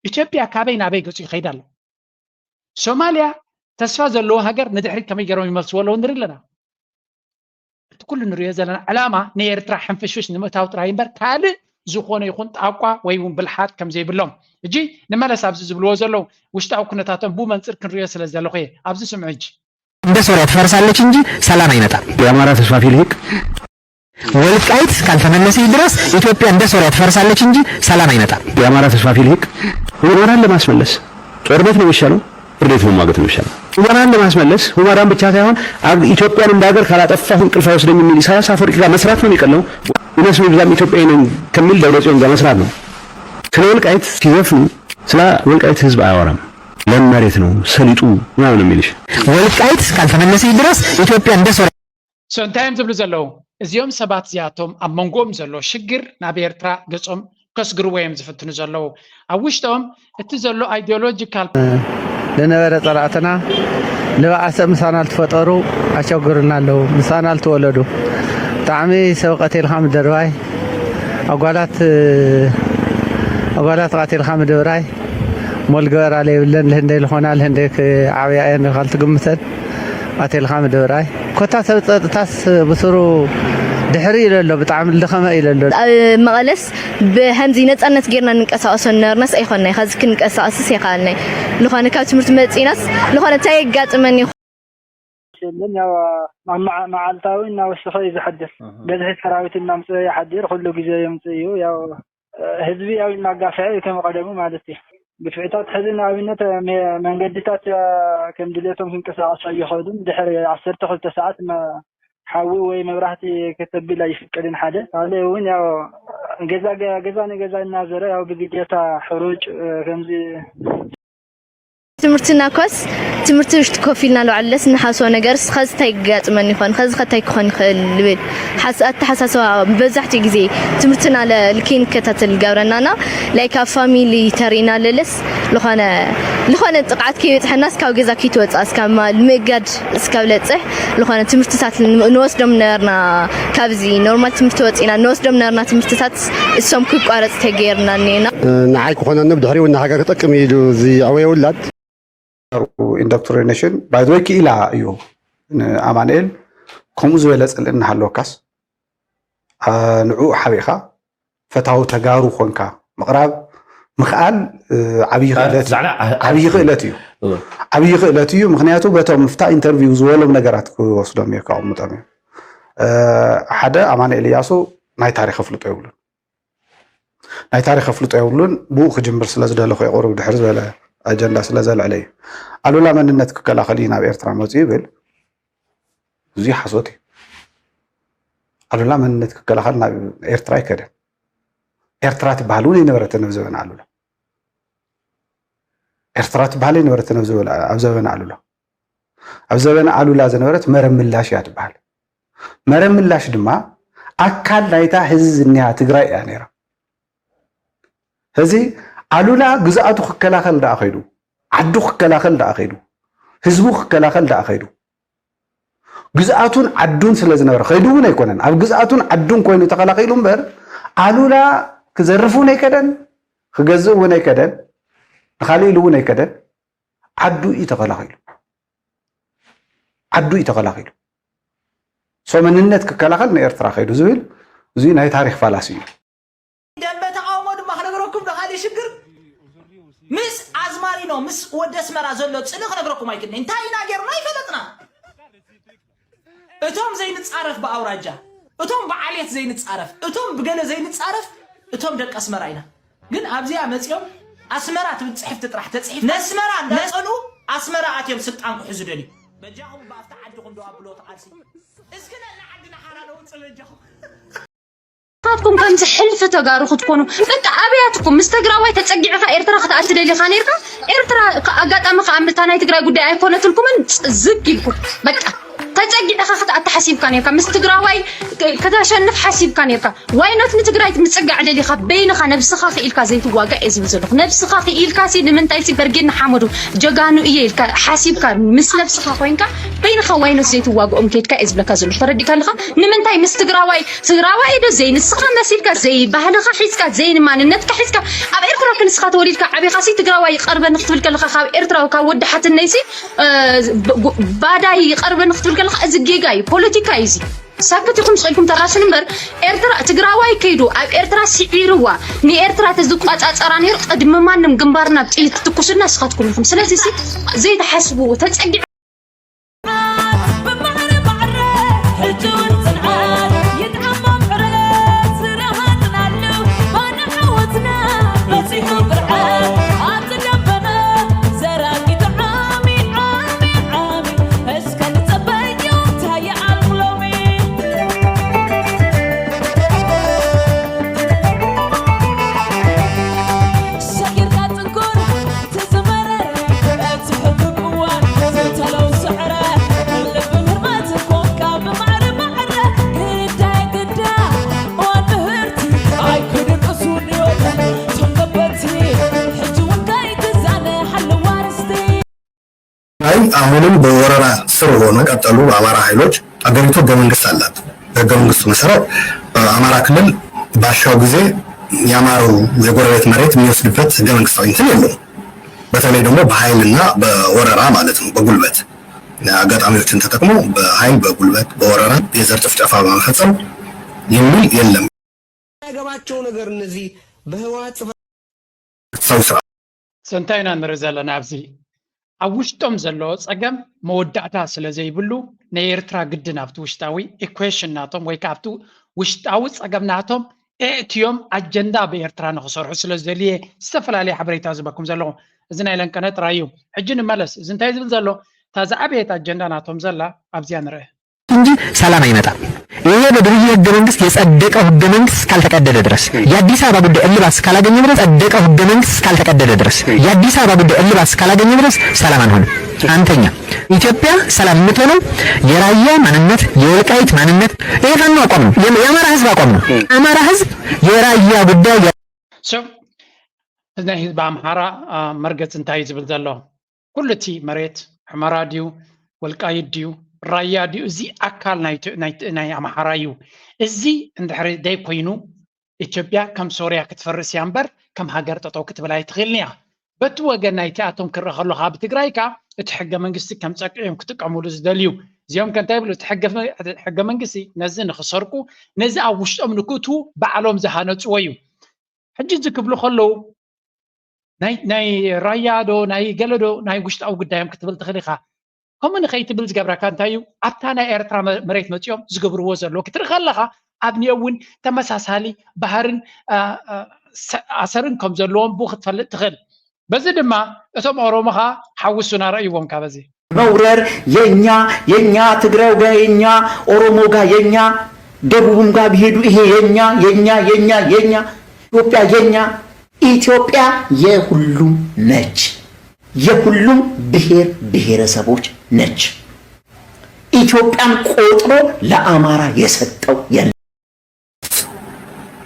ኢትዮጵያ ካበይ ናበይ ገፁ ይኸይድ ኣሎ? ሶማልያ ተስፋ ዘለዎ ሃገር ንድሕሪት ከመይ ገይሮም ይመልስዎ ኣለዉ ንርኢ ኣለና። እቲ ኩሉ ንሪኦ ዘለና ዕላማ ንኤርትራ ሕንፍሽፍሽ ንምእታው ጥራይ እምበር ካልእ ዝኾነ ይኹን ጣቋ ወይ እውን ብልሓት ከም ዘይብሎም። ሕጂ ንመለስ ኣብዚ ዝብልዎ ዘለዉ ውሽጣዊ ኩነታቶም ብኡ መንፅር ክንሪኦ ስለ ዘለኹ እየ። ኣብዚ ስምዑ ሕጂ። እንደ ሶሪያ ትፈርሳለች እንጂ ሰላም አይመጣም። የአማራ ተስፋፊ ልሂቅ ወልቃይት እስካልተመለሰ ድረስ ኢትዮጵያ እንደ ሶሪያ ትፈርሳለች እንጂ ሰላም አይመጣም። የአማራ ተስፋፊ ልሂቅ ሁመራን ለማስመለስ ጦርነት ነው የሚሻለው፣ ፍርድ ቤት መሟገት ነው የሚሻለው። ሁመራን ለማስመለስ ሁመራን ብቻ ሳይሆን ኢትዮጵያን እንደ ሀገር ካላጠፋሁ እንቅልፍ አይወስደኝም የሚል ኢሳያስ አፈወርቂ ጋር መስራት ነው የሚቀለው። ይነስ ይብዛም ኢትዮጵያዊ ነኝ ከሚል ደብረጽዮን ጋር መስራት ነው። ስለ ወልቃይት ሲዘፍኑ ስለ ወልቃይት ህዝብ አያወራም። ለም መሬት ነው ሰሊጡ ምናምን የሚልሽ። ወልቃይት እስካልተመለሰ ድረስ ኢትዮጵያ እንደ ሶሪያ So እንታይ እዮም ዝብሉ ዘለዉ? እዚኦም ሰባት እዚኣቶም ኣብ መንጎኦም ዘሎ ሽግር ናብ ኤርትራ ገጾም ከስግርዎ እዮም ዝፍትኑ ዘለዉ። ኣብ ውሽጦም እቲ ዘሎ ideological ለነበረ ጸላእትና ልባኣሰ ምሳና ልትፈጠሩ ኣሸግሩና ኣለዉ። ምሳና ልትወለዱ ብጣዕሚ ሰብ ቀቲልካ ምድርባይ ኣጓላት ኣጓላት ቀቲልካ ምድብራይ ሞልግበራ ለይብለን ልህንደይ ልኾና ልህንደይ ክዓብያ እየን ኢልካ ልትግምተን ቀቲልካ ምድብራይ ኮታ ሰብ ጸጥታስ ብስሩ ድሕሪ ኢሉ ኣሎ ብጣዕሚ ልኸመ ኢሉ ኣሎ። ኣብ መቐለስ ብከምዚ ነፃነት ጌርና ንንቀሳቀሶ ነበርናስ ኣይኮንናይ። ከዚ ክንቀሳቀስስ ኣይከኣልናይ። ልኾነ ካብ ትምህርቲ መፂናስ ልኾነ እንታይ የጋጥመኒ የለን። ያው መዓልታዊ እናወሰኸ እዩ ዝሐድር። በዝሒ ሰራዊት እናምፅእ ይሓድር፣ ኩሉ ግዜ የምፅእ እዩ። ያው ህዝቢ ያው እናጋፍዐ እዩ ከም ቀደሙ ማለት እዩ። ግፍዕታት ሕዚ ንኣብነት መንገድታት ከም ድሌቶም ክንቀሳቀሱ ኣይኸዱን። ድሕሪ ዓሰርተ ክልተ ሰዓት ሓዊ ወይ መብራህቲ ከተብል ኣይፍቀድን ሓደ ካልእ እውን ያው ገዛ ገዛ ንገዛ እናዘረ ያው ብግዴታ ሕሩጭ ከምዚ ትምህርትና ኮስ ትምህርቲ ውሽጢ ኮፍ ኢልና ንውዕለስ ንሓስቦ ነገርስ ኸዚ እንታይ ይጋጥመኒ ይኾን ኸዚ ኸ እንታይ ክኾን ይኽእል ልብል ሓስ ኣተሓሳስባ መብዛሕትኡ ግዜ ትምህርትና ልክይ ንከታተል ይገብረናና። ላይክ ኣብ ፋሚሊ ተሪእና ለለስ ልኾነ ልኾነ ጥቕዓት ከይበፅሐናስ ካብ ገዛ ከይትወፅኣ እስካብ ምእጋድ እስካብ ለፅሕ ልኾነ ትምህርትታት ንወስዶም ነበርና። ካብዚ ኖርማል ትምህርቲ ወፂና ንወስዶም ነበርና ትምህርትታት እሶም ክቋረፅ ተገይርና እኒና። ንዓይ ክኾነኒ ብድሕሪኡ ንሃገር ክጠቅም እዩ ኢሉ ዝዕወየ ውላድ። ኢንዶክትሪኔሽን ባይዘወይ ክኢላ እዩ ንኣማንኤል ከምኡ ዝበለ ፅልኢ እናሃለወካስ ንዕኡ ሓቢእኻ ፈታዊ ተጋሩ ኾንካ ምቕራብ ምኽኣል ዓብዪ ክእለት እዩ። ዓብዪ ክእለት እዩ። ምኽንያቱ በቶም ፍታ ኢንተርቪው ዝበሎም ነገራት ክወስዶም እየ ከቕምጦም እዮም። ሓደ ኣማንኤል እያሱ ናይ ታሪኽ ኣፍልጦ የብሉን። ናይ ታሪኽ ኣፍልጦ የብሉን። ብኡ ክጅምር ስለ ዝደለኹ እየ ቁሩብ ድሕር ዝበለ ኣጀንዳ ስለ ዘልዕለ እዩ። ኣሉላ መንነት ክከላኸል እዩ ናብ ኤርትራ መፅኡ ይብል። እዚ ሓሶት እዩ። ኣሉላ መንነት ክከላኸል ናብ ኤርትራ ኣይከደን። ኤርትራ ትበሃል እውን ኣይነበረትን ኣብ ዘበን ኣሉላ። ኤርትራ ትበሃል ኣይነበረትን ኣብ ዘበን ኣሉላ። ኣብ ዘበን ኣሉላ ዝነበረት መረብ ምላሽ እያ ትበሃል። መረብ ምላሽ ድማ ኣካል ናይታ ሕዚ ዝኒሃ ትግራይ እያ ነይራ። ሕዚ ኣሉላ ግዝኣቱ ክከላኸል ደኣ ኸይዱ፣ ዓዱ ክከላኸል ደኣ ኸይዱ፣ ህዝቡ ክከላኸል ደኣ ኸይዱ፣ ግዝኣቱን ዓዱን ስለ ዝነበረ ኸይዱ እውን ኣይኮነን። ኣብ ግዝኣቱን ዓዱን ኮይኑ ተኸላኺሉ እምበር ኣሉላ ክዘርፍ እውን ኣይከደን፣ ክገዝእ እውን ኣይከደን፣ ንኻልእ ኢሉ እውን ኣይከደን። ዓዱ እዩ ተኸላኺሉ። ዓዱ እዩ ተኸላኺሉ። ሶ መንነት ክከላኸል ንኤርትራ ከይዱ ዝብል እዚ ናይ ታሪክ ፋላሲ እዩ። ደንበ ተቃውሞ ድማ ክነግረኩም ዶ ካልእ ሽግር ምስ ኣዝማሪኖ ምስ ወዲ ኣስመራ ዘሎ ጽልኢ ክነግረኩም ኣይክእልን። እንታይ ኢና ጌርና ኣይፈለጥና። እቶም ዘይንጻረፍ ብኣውራጃ፣ እቶም ብዓሌት ዘይንጻረፍ፣ እቶም ብገለ ዘይንጻረፍ እቶም ደቂ ኣስመራ ኢና። ግን ኣብዚኣ መጺኦም ኣስመራ ትብል ጽሕፍቲ ጥራሕ ተጽሒፍ ነስመራ እንዳጸልኡ ኣስመራ ኣትዮም ስልጣን ክሕዙ ደልዩ። በጃኹም ብኣፍታ ዓድኹም ዶ ኣብሎ ተቓልሲ እስኪ ነና ዓድና ሓራ ነውጽእ በጃኹም። ንስኻትኩም ከምዚ ሕልፊ ተጋሩ ክትኮኑ በቃ ኣብያትኩም ምስ ትግራዋይ ተፀጊዕኻ ኤርትራ ክትኣቲ ደሊኻ ነርካ። ኤርትራ ኣጋጣሚ ከዓ ምታ ናይ ትግራይ ጉዳይ ኣይኮነትልኩምን ዝግ ኢልኩም በቃ ተፀጊዕኻ ክትኣቲ ሓሲብካ ነርካ። ምስ ትግራዋይ ከተሸንፍ ሓሲብካ ነርካ። ዋይኖት ንትግራይ ምፅጋዕ ደሊኻ በይንኻ ነብስኻ ክኢልካ ዘይትዋጋእ እየ ዝብል ዘለኹ። ነብስኻ ክኢልካ ሲ ንምንታይ ሲ በርጌድ ንሓመዱ ጀጋኑ እየ ኢልካ ሓሲብካ ምስ ነብስኻ ኮይንካ በይንኻ ዋይኖት ዘይትዋግኦም ከይድካ እየ ዝብለካ ዘለኹ። ተረዲእካ ኣለኻ? ንምንታይ ምስ ትግራዋይ ትግራዋይ ዶ ዘይ ንስኻ መሲልካ ዘይ ባህልኻ ሒዝካ ዘይ ንማንነትካ ሒዝካ ኣብ ኤርትራ ክንስኻ ተወሊድካ ዓቢኻሲ ትግራዋይ ይቐርበኒ ክትብል ከለኻ ካብ ኤርትራዊ ካብ ወዲ ሓትነይሲ ባዳይ ይቐርበኒ ክትብል ከለኻ እዚ ጌጋ እዩ፣ ፖለቲካ እዩ እዚ። ሰክት ኢኹም ስቕ ኢልኩም ተራስኑ እምበር ኤርትራ ትግራዋይ ከይዱ ኣብ ኤርትራ ስዒርዋ ንኤርትራ ተዝቋጻጸራ ነይሩ ቅድሚ ማንም ግንባርና ብጥይት ትትኩስልና ንስኻትኩም ኢኹም። ስለዚ ሲ ዘይትሓስብዎ ተጸጊዑ አይ አሁንም በወረራ ስር ሆኖ ቀጠሉ። በአማራ ኃይሎች አገሪቱ ህገ መንግስት አላት። በህገ መንግስቱ መሰረት በአማራ ክልል ባሻው ጊዜ የአማራው የጎረቤት መሬት የሚወስድበት ህገ መንግስታዊ እንትን የለውም። በተለይ ደግሞ በኃይልና በወረራ ማለት ነው፣ በጉልበት አጋጣሚዎችን ተጠቅሞ በኃይል በጉልበት በወረራ የዘር ጭፍጨፋ በመፈጸም የሚል የለም። ያገባቸው ነገር እነዚህ በህወሓት ጽፈ ሰው ስራ ሰንታይ ኢና ንርኢ ዘለና ኣብዚ ኣብ ውሽጦም ዘሎ ፀገም መወዳእታ ስለ ዘይብሉ ናይ ኤርትራ ግድን ኣብቲ ውሽጣዊ ኢኩዌሽን ናቶም ወይ ከዓ ኣብቲ ውሽጣዊ ፀገም ናቶም እእትዮም ኣጀንዳ ብኤርትራ ንክሰርሑ ስለ ዘድልየ ዝተፈላለየ ሓበሬታ ዝበኩም ዘለኹ እዚ ናይ ለንቀነ ጥራይ እዩ። ሕጂ ንመለስ እዚ እንታይ ዝብል ዘሎ እታ ዝዓበየት ኣጀንዳ ናቶም ዘላ ኣብዚያ ንርእ። እንጂ ሰላም አይመጣም። ይሄ በድርጅ ህገ መንግስት የጸደቀው ህገ መንግስት እስካልተቀደደ ድረስ የአዲስ አበባ ጉዳይ እልባት እስካላገኘ ድረስ ጸደቀው ህገ መንግስት እስካልተቀደደ ድረስ የአዲስ አበባ ጉዳይ እልባት እስካላገኘ ድረስ ሰላም አንሆንም። አንተኛ ኢትዮጵያ ሰላም የምትሆነው የራያ ማንነት የወልቃይት ማንነት ይሄ ፋኖ አቋም ነው። የአማራ ህዝብ አቋም ነው። አማራ ህዝብ የራያ ጉዳይ ናይ ህዝቢ ኣምሓራ መርገፂ እንታይ ዝብል ዘሎ ኩሉ እቲ መሬት ሑመራ ድዩ ወልቃይት ድዩ ራያ ድዩ እዚ ኣካል ናይ ኣምሓራ እዩ። እዚ እንድሕሪ ደይ ኮይኑ ኢትዮጵያ ከም ሶርያ ክትፈርስ እያ እምበር ከም ሃገር ጠጠው ክትብል ኣይትኽእልን እያ። በቲ ወገን ናይቲኣቶም ክረአ ከሎ ካብ ትግራይ ከ እቲ ሕገ መንግስቲ ከም ፀግዒ እዮም ክጥቀምሉ ዝደልዩ። እዚኦም ከ እንታይ ይብሉ? እቲ ሕገ መንግስቲ ነዚ ንክሰርቁ ነዚ ኣብ ውሽጦም ንክእትዉ ባዕሎም ዝሃነፅዎ እዩ። ሕጂ እዚ ክብሉ ከለዉ ናይ ራያ ዶ ናይ ገለ ዶ ናይ ውሽጣዊ ጉዳዮም ክትብል ትኽእል ኢኻ። ከምኡ ንኸይትብል ዝገብረካ እንታይ እዩ? ኣብታ ናይ ኤርትራ መሬት መፂኦም ዝገብርዎ ዘለዉ ክትርኢ ከለኻ ኣብኒኦ እውን ተመሳሳሊ ባህርን ኣሰርን ከም ዘለዎም ብኡ ክትፈልጥ ትኽእል። በዚ ድማ እቶም ኦሮሞ ኸዓ ሓውሱና ረእይዎም ካብ እዚ መውረር የኛ የኛ ትግራዩ ጋ የኛ ኦሮሞ ጋ የኛ ደቡብም ጋ ቢሄዱ ይሄ የኛ የኛ የኛ የኛ ኢትዮጵያ የኛ ኢትዮጵያ የሁሉም ነች። የሁሉም ብሔር ብሔረሰቦች ነች። ኢትዮጵያን ቆጥሮ ለአማራ የሰጠው የለም።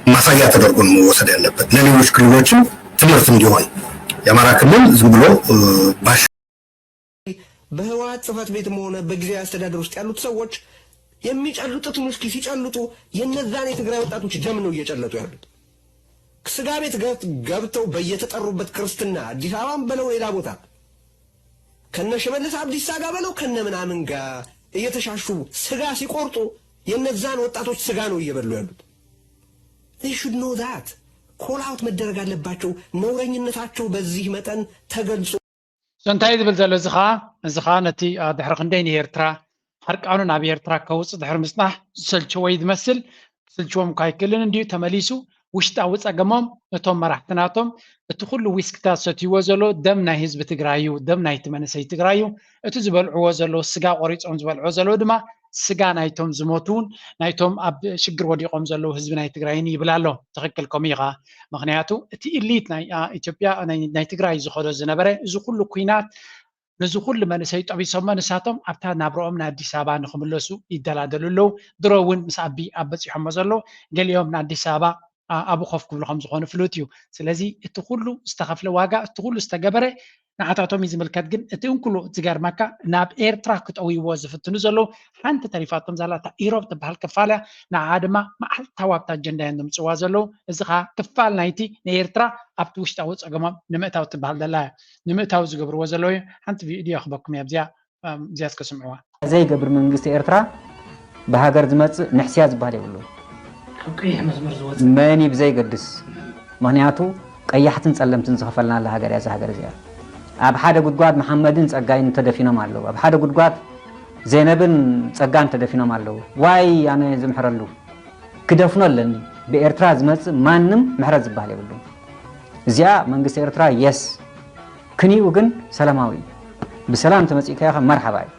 ማሳያ ተደርጎ ነው መወሰድ ያለበት ለሌሎች ክልሎችም ትምህርት እንዲሆን። የአማራ ክልል ዝም ብሎ ባሽ በህወሓት ጽህፈት ቤትም ሆነ በጊዜያዊ አስተዳደር ውስጥ ያሉት ሰዎች የሚጨልጡትን ውስኪ ሲጨልጡ የነዛን የትግራይ ወጣቶች ደም ነው እየጨለጡ ያሉት። ስጋ ቤት ገብተው በየተጠሩበት ክርስትና አዲስ አበባም በለው ሌላ ቦታ ከነ ሽመልስ አብዲሳ ጋር በለው ከነ ምናምን ጋር እየተሻሹ ስጋ ሲቆርጡ የነዛን ወጣቶች ስጋ ነው እየበሉ ያሉት። They should know that. Call out መደረግ አለባቸው። ነውረኝነታቸው በዚህ መጠን ተገልጾ እንታይ ዝብል ዘሎ እዚ ኸዓ እዚ ኸዓ ነቲ ድሕሪ ክንደይ ንኤርትራ ሓርቃኑ ናብ ኤርትራ ከውፅእ ድሕሪ ምፅናሕ ዝሰልችዎ እዩ ዝመስል። ክስልችዎም እኳ ኣይክእልን እንድዩ። ተመሊሱ ውሽጣዊ ፀገሞም እቶም መራሕቲ ናቶም እቲ ኩሉ ዊስክታት ሰትይዎ ዘሎ ደም ናይ ህዝቢ ትግራይ እዩ፣ ደም ናይቲ መንእሰይ ትግራይ እዩ። እቲ ዝበልዕዎ ዘለዉ ስጋ ቆሪፆም ዝበልዕዎ ዘለዉ ድማ ስጋ ናይቶም ዝሞቱን ናይቶም ኣብ ሽግር ወዲቖም ዘለዉ ህዝቢ ናይ ትግራይን ይብል ኣሎ። ትኽክል ከምኡ እዩ ኸዓ። ምኽንያቱ እቲ ኢሊት ናይ ኢትዮጵያ ናይ ትግራይ ዝኸዶ ዝነበረ እዚ ኩሉ ኲናት ነዚ ኩሉ መንእሰይ ጠቢሶሞ ንሳቶም ኣብታ ናብረኦም ንኣዲስ ኣበባ ንክምለሱ ይደላደሉ ኣለዉ። ድሮ እውን ምስ ኣቢ ኣብ በፂሖሞ ዘለዉ ገሊኦም ንኣዲስ ኣበባ ኣብኡ ኮፍ ክብሉ ከም ዝኾኑ ፍሉጥ እዩ። ስለዚ እቲ ኩሉ ዝተኸፍለ ዋጋ እቲ ኩሉ ዝተገበረ ንዓታቶም እዩ ዝምልከት። ግን እቲ እንክሉ ዝገርመካ ናብ ኤርትራ ክጠውይዎ ዝፍትኑ ዘለዉ ሓንቲ ተሪፋቶም ዘላ እታ ኢሮብ ትበሃል ክፋል እያ። ንዓ ድማ መዓልታዊ ኣብታ ኣጀንዳ እዮም ዘምፅዋ ዘለዉ። እዚ ከዓ ክፋል ናይቲ ንኤርትራ ኣብቲ ውሽጣዊ ፀገሞም ንምእታው ትበሃል ዘላ እያ። ንምእታው ዝገብርዎ ዘለዉ ሓንቲ ቪድዮ ክበኩም እያ እዚኣ እዚኣ እስከ ስምዕዋ። ዘይገብር መንግስቲ ኤርትራ ብሃገር ዝመጽእ ንሕስያ ዝበሃል የብሉ። መን እዩ ብዘይገድስ ምክንያቱ ቀያሕትን ጸለምትን ዝኸፈልናላ ሃገር እያ እዛ ሃገር እዚኣ። ኣብ ሓደ ጉድጓድ መሓመድን ጸጋይን ተደፊኖም ኣለዉ። ኣብ ሓደ ጉድጓድ ዜነብን ጸጋን ተደፊኖም ኣለዉ። ዋይ ኣነ ዝምሕረሉ ክደፍኖ ኣለኒ። ብኤርትራ ዝመጽእ ማንም ምሕረት ዝበሃል የብሉ። እዚኣ መንግስቲ ኤርትራ የስ ክንይኡ ግን ሰላማዊ እዩ። ብሰላም ተመጺእካ ኢኻ መርሓባ እዩ።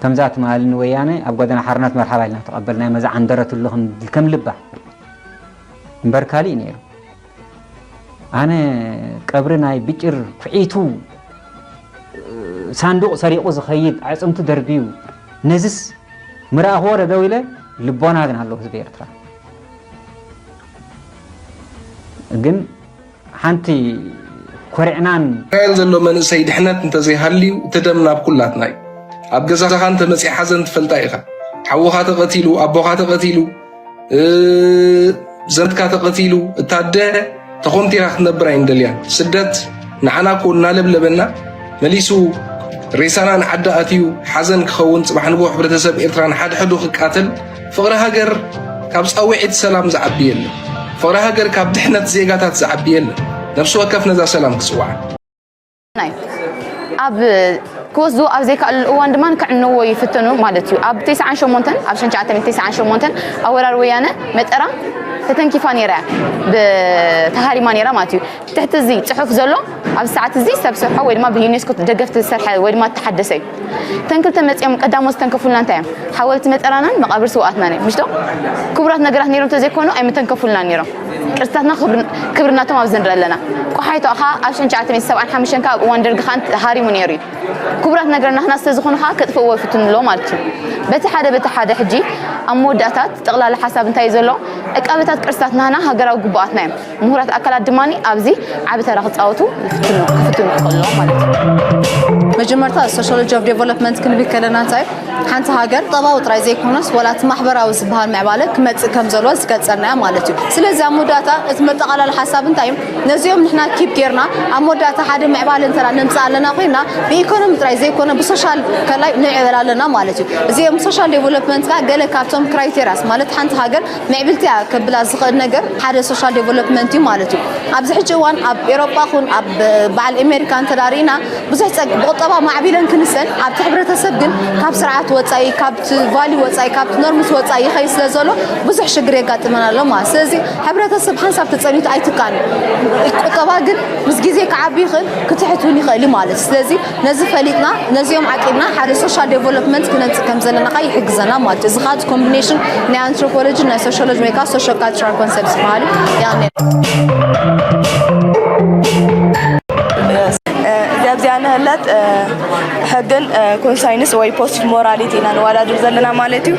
ከምዛ ትማሊ ንወያነ ኣብ ጎደና ሓርነት መርሓባ ኢልና ተቐበልናዮም። ነዚ ዓንደረትሉ ከም ልባ እምበር ካሊእ ነይሩ። ኣነ ቀብሪ ናይ ብጭር ኩዒቱ ሳንዱቕ ሰሪቑ ዝኸይድ ኣዕፅምቱ ደርብዩ ነዝስ ምረኣኽዎ ዶ ደው ኢለ ልቦና ግን ኣለዎ ህዝቢ ኤርትራ ግን ሓንቲ ኮሪዕናን እስራኤል ዘሎ መንእሰይ ድሕነት እንተዘይሃልዩ እቲ ደም ናብ ኩላትና እዩ። ኣብ ገዛኻ እንተመፅእ ሓዘን ትፈልጣ ኢኻ። ሓውኻ ተቐቲሉ፣ ኣቦኻ ተቐቲሉ፣ እ፣ ዘመድካ ተቐቲሉ፣ እታ ኣደ ተኾምቲራ ክትነብር ኣይንደልያን። ስደት ንዓና እኮ እናለብለበና መሊሱ ሬሳና ንዓዲ ኣትዩ ሓዘን ክኸውን፣ ፅባሕ ንግሆ ሕብረተሰብ ኤርትራ ንሓድሕዱ ክቃተል። ፍቕሪ ሃገር ካብ ፃውዒት ሰላም ዝዓቢ የለን። ፍቕሪ ሃገር ካብ ድሕነት ዜጋታት ዝዓቢ የለን። ነፍሲ ወከፍ ነዛ ሰላም ክፅውዓ። ናይ ኣብ ክወስዱ ኣብ ዘይከኣሉ እዋን ድማ ክዕንዎ ይፍትኑ ማለት እዩ። ኣብ ተስዓን ሸሞንተን ኣብ ሽሕን ትሽዓተ ሚእትን ተስዓን ሸሞንተን ኣብ ወራር ወያነ መጠራ ተተንኪፋ ነይራ እያ፣ ተሃሪማ ነይራ ማለት እዩ። ትሕቲ እዚ ፅሑፍ ዘሎ ኣብ ሰዓት እዚ ሰብ ሰርሖ ወይ ድማ ብዩኔስኮ ደገፍ ዝተሰርሐ ወይ ድማ ዝተሓደሰ እዩ። እተን ክልተ መፂኦም ቀዳሞት ዝተንከፉልና እንታይ እዮም? ሓወልቲ መጠራናን መቓብር ስውኣትናን እዮም፣ ምሽቶ? ክቡራት ነገራት ነይሮም እንተዘይኮኑ ኣይምተንከፉልናን ነይሮም። ቅርስታትና ክብር- ክብርናቶም ኣብዚ ንርኢ ኣለና። ቆሓይቶ ኸዓ ኣብ ሽሕን ትሽዓተ ሚእትን ሰብዓን ሓሙሽተን ካብ እዋን ደርጊ ኸዓ ሃሪሙ ነይሩ እዩ። ክቡራት ነገርና ኽና ስለዝኾኑ ኸዓ ከጥፍእዎ ይፍትኑ ኣለዉ ማለት እዩ። በቲ ሓደ በቲ ሓደ ሕጂ ኣብ መወዳእታት ጠቕላላ ሓሳብ እንታይ እዩ ዘሎ? ዕቃበታት ቅርስታትና ና ሃገራዊ ግቡኣትና እዮም። ምሁራት ኣካላት ድማ ኣብዚ ዓቢ ተራ ክፃወቱ ይፍትኑ ክፍትኑ ክኽእሉ ኣለዎም ማለት እዩ። መጀመርታ ሶሻሎጂ ኦፍ ዴቨሎፕመንት ክንብል ከለና እንታይ ሓንቲ ሃገር ቁጠባዊ ጥራይ ዘይኮነስ ዋላ እቲ ማሕበራዊ ዝበሃል ምዕባለ ክመፅእ ከም ዘለዎ ዝገልፀልና እያ ማለት እዩ። ስለዚ ኣብ መወዳእታ እቲ መጠቓላሊ ሓሳብ እንታይ እዩ? ነዚኦም ንሕና ኪፕ ጌርና ኣብ መወዳእታ ሓደ ምዕባለ እንተ ነምፅእ ኣለና ኮይና ብኢኮኖሚ ጥራይ ዘይኮነ ብሶሻል ከላይ ንዕበል ኣለና ማለት እዩ። እዚኦም ሶሻል ዴቨሎፕመንት ከዓ ገለ ካብቶም ክራይቴሪያስ ማለት ሓንቲ ሃገር ምዕብልቲ እያ ከብላ ዝኽእል ነገር ሓደ ሶሻል ዴቨሎፕመንት እዩ ማለት እዩ። ኣብዚ ሕጂ እዋን ኣብ ኤሮጳ ኹን ኣብ በዓል ኣሜሪካ እንተ ሪእና ብዙሕ ፀግ ብቁጠባ ማዕቢለን ክንሰን ኣብቲ ሕብረተሰብ ግን ካብ ስርዓት ወፃኢ ካብቲ ቫሊ ወፃኢ ካብቲ ኖርምስ ወፃኢ ይኸይ ስለ ዘሎ ብዙሕ ሽግር የጋጥመና ኣሎ ማለት። ስለዚ ሕብረተሰብ ሓንሳብ ተፀኒቱ ኣይትካን። ቁጠባ ግን ምስ ግዜ ክዓቢ ይኽእል ክትሕት እውን ይኽእል እዩ ማለት። ስለዚ ነዚ ፈሊጥና ነዚኦም ዓቂብና ሓደ ሶሻል ዴቨሎፕመንት ክነምፅእ ከም ዘለና ካ ይሕግዘና ማለት እዩ። እዚ ካ ኮምቢኔሽን ናይ ኣንትሮፖሎጂ ናይ ሶሻሎጂ ወይ ከዓ ሶሾ ካልቸራል ኮንሰፕት ዝበሃሉ ያኔ እዚ ኣብዚኣ ንህለት ሕግን ኮንሳይንስ ወይ ፖስት ሞራሊቲ ኢና ንወዳድር ዘለና ማለት እዩ።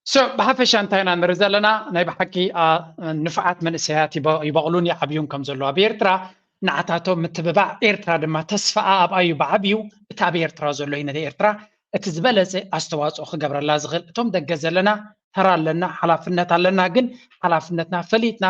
ስዕ ብሓፈሻ እንታይ ኢና ንርኢ ዘለና? ናይ ብሓቂ ንፍዓት መንእሰያት ይበቕሉን ይዓብዩን ከም ዘለዉ ኣብ ኤርትራ ንዓታቶም ምትብባዕ ኤርትራ ድማ ተስፋኣ ኣብኣዩ ብዓብዩ እቲ ኣብ ኤርትራ ዘሎ ይነት ኤርትራ እቲ ዝበለጸ ኣስተዋፅኦ ክገብረላ ዝኽእል እቶም ደገ ዘለና ተራ ኣለና ሓላፍነት ኣለና ግን ሓላፍነትና ፈሊጥና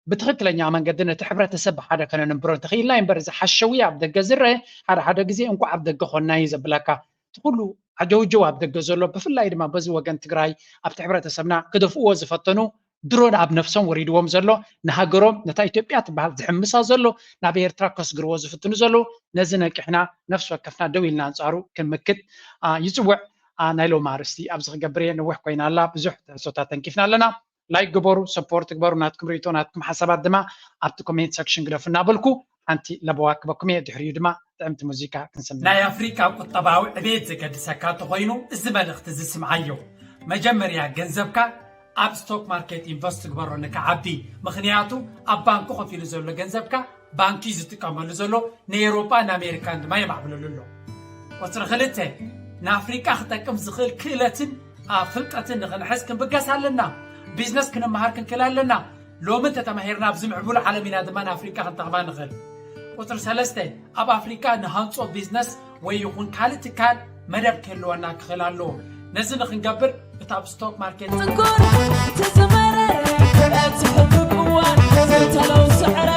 ብትኽክለኛ መንገዲ ነቲ ሕብረተሰብ ብሓደ ከነንብሮ እንተኽኢልና እምበር እዚ ሓሸዊ ኣብ ደገ ዝረአ ሓደ ሓደ ግዜ እንኳዕ ኣብ ደገ ኮንና እዩ ዘብለካ እቲ ኩሉ ዓጀውጀው ኣብ ደገ ዘሎ ብፍላይ ድማ በዚ ወገን ትግራይ ኣብቲ ሕብረተሰብና ክደፍእዎ ዝፈተኑ ድሮን ኣብ ነፍሶም ወሪድዎም ዘሎ ንሃገሮም ነታ ኢትዮጵያ ትበሃል ዝሕምሳ ዘሎ ናብ ኤርትራ ከስግርዎ ዝፍትኑ ዘለዉ ነዚ ነቂሕና ነፍሲ ወከፍና ደው ኢልና ኣንፃሩ ክንምክት ይፅውዕ። ናይ ሎም ኣርስቲ ኣብዚ ክገብር እየ ነዊሕ ኮይና ኣላ ብዙሕ ተሕሶታት ተንኪፍና ኣለና። ላይክ ግበሩ፣ ሰፖርት ግበሩ፣ ናትኩም ርእቶ ናትኩም ሓሳባት ድማ ኣብቲ ኮሜንት ሰክሽን ግደፉ እናበልኩ ሓንቲ ለበዋ ክበኩም እየ። ድሕሪኡ ድማ ጥዕምቲ ሙዚቃ ክንሰምዕ። ናይ ኣፍሪቃ ቁጠባዊ ዕቤት ዘገድሰካ እንተኾይኑ እዚ መልእኽቲ እዚ ስምዓዮ። መጀመርያ ገንዘብካ ኣብ ስቶክ ማርኬት ኢንቨስት ግበሮ ንክዓቢ። ምኽንያቱ ኣብ ባንኪ ኮፍ ኢሉ ዘሎ ገንዘብካ ባንኪ እዩ ዝጥቀመሉ ዘሎ፣ ንኤውሮጳ ንኣሜሪካን ድማ የማዕብለሉ ኣሎ። ቁፅሪ ክልተ ንኣፍሪቃ ክጠቅም ዝኽእል ክእለትን ፍልጠትን ንኽንሕዝ ክንብገስ ኣለና። ቢዝነስ ክንመሃር ክንክእል ኣለና። ሎሚ እንተተማሂርና ኣብዚ ምዕቡል ዓለም ኢና ድማ ንኣፍሪቃ ክንጠቕማ ንኽእል። ቁፅሪ ሰለስተ ኣብ ኣፍሪቃ ንሃንፆ ቢዝነስ ወይ ይኹን ካልእ ትካል መደብ ክህልወና ክኽእል ኣለዎ። ነዚ ንኽንገብር እቲ ኣብ ስቶክ ማርኬት ትኩር እቲ ዝመረ እቲ ሕሉፍ እዋን ዝተለው ስዕረ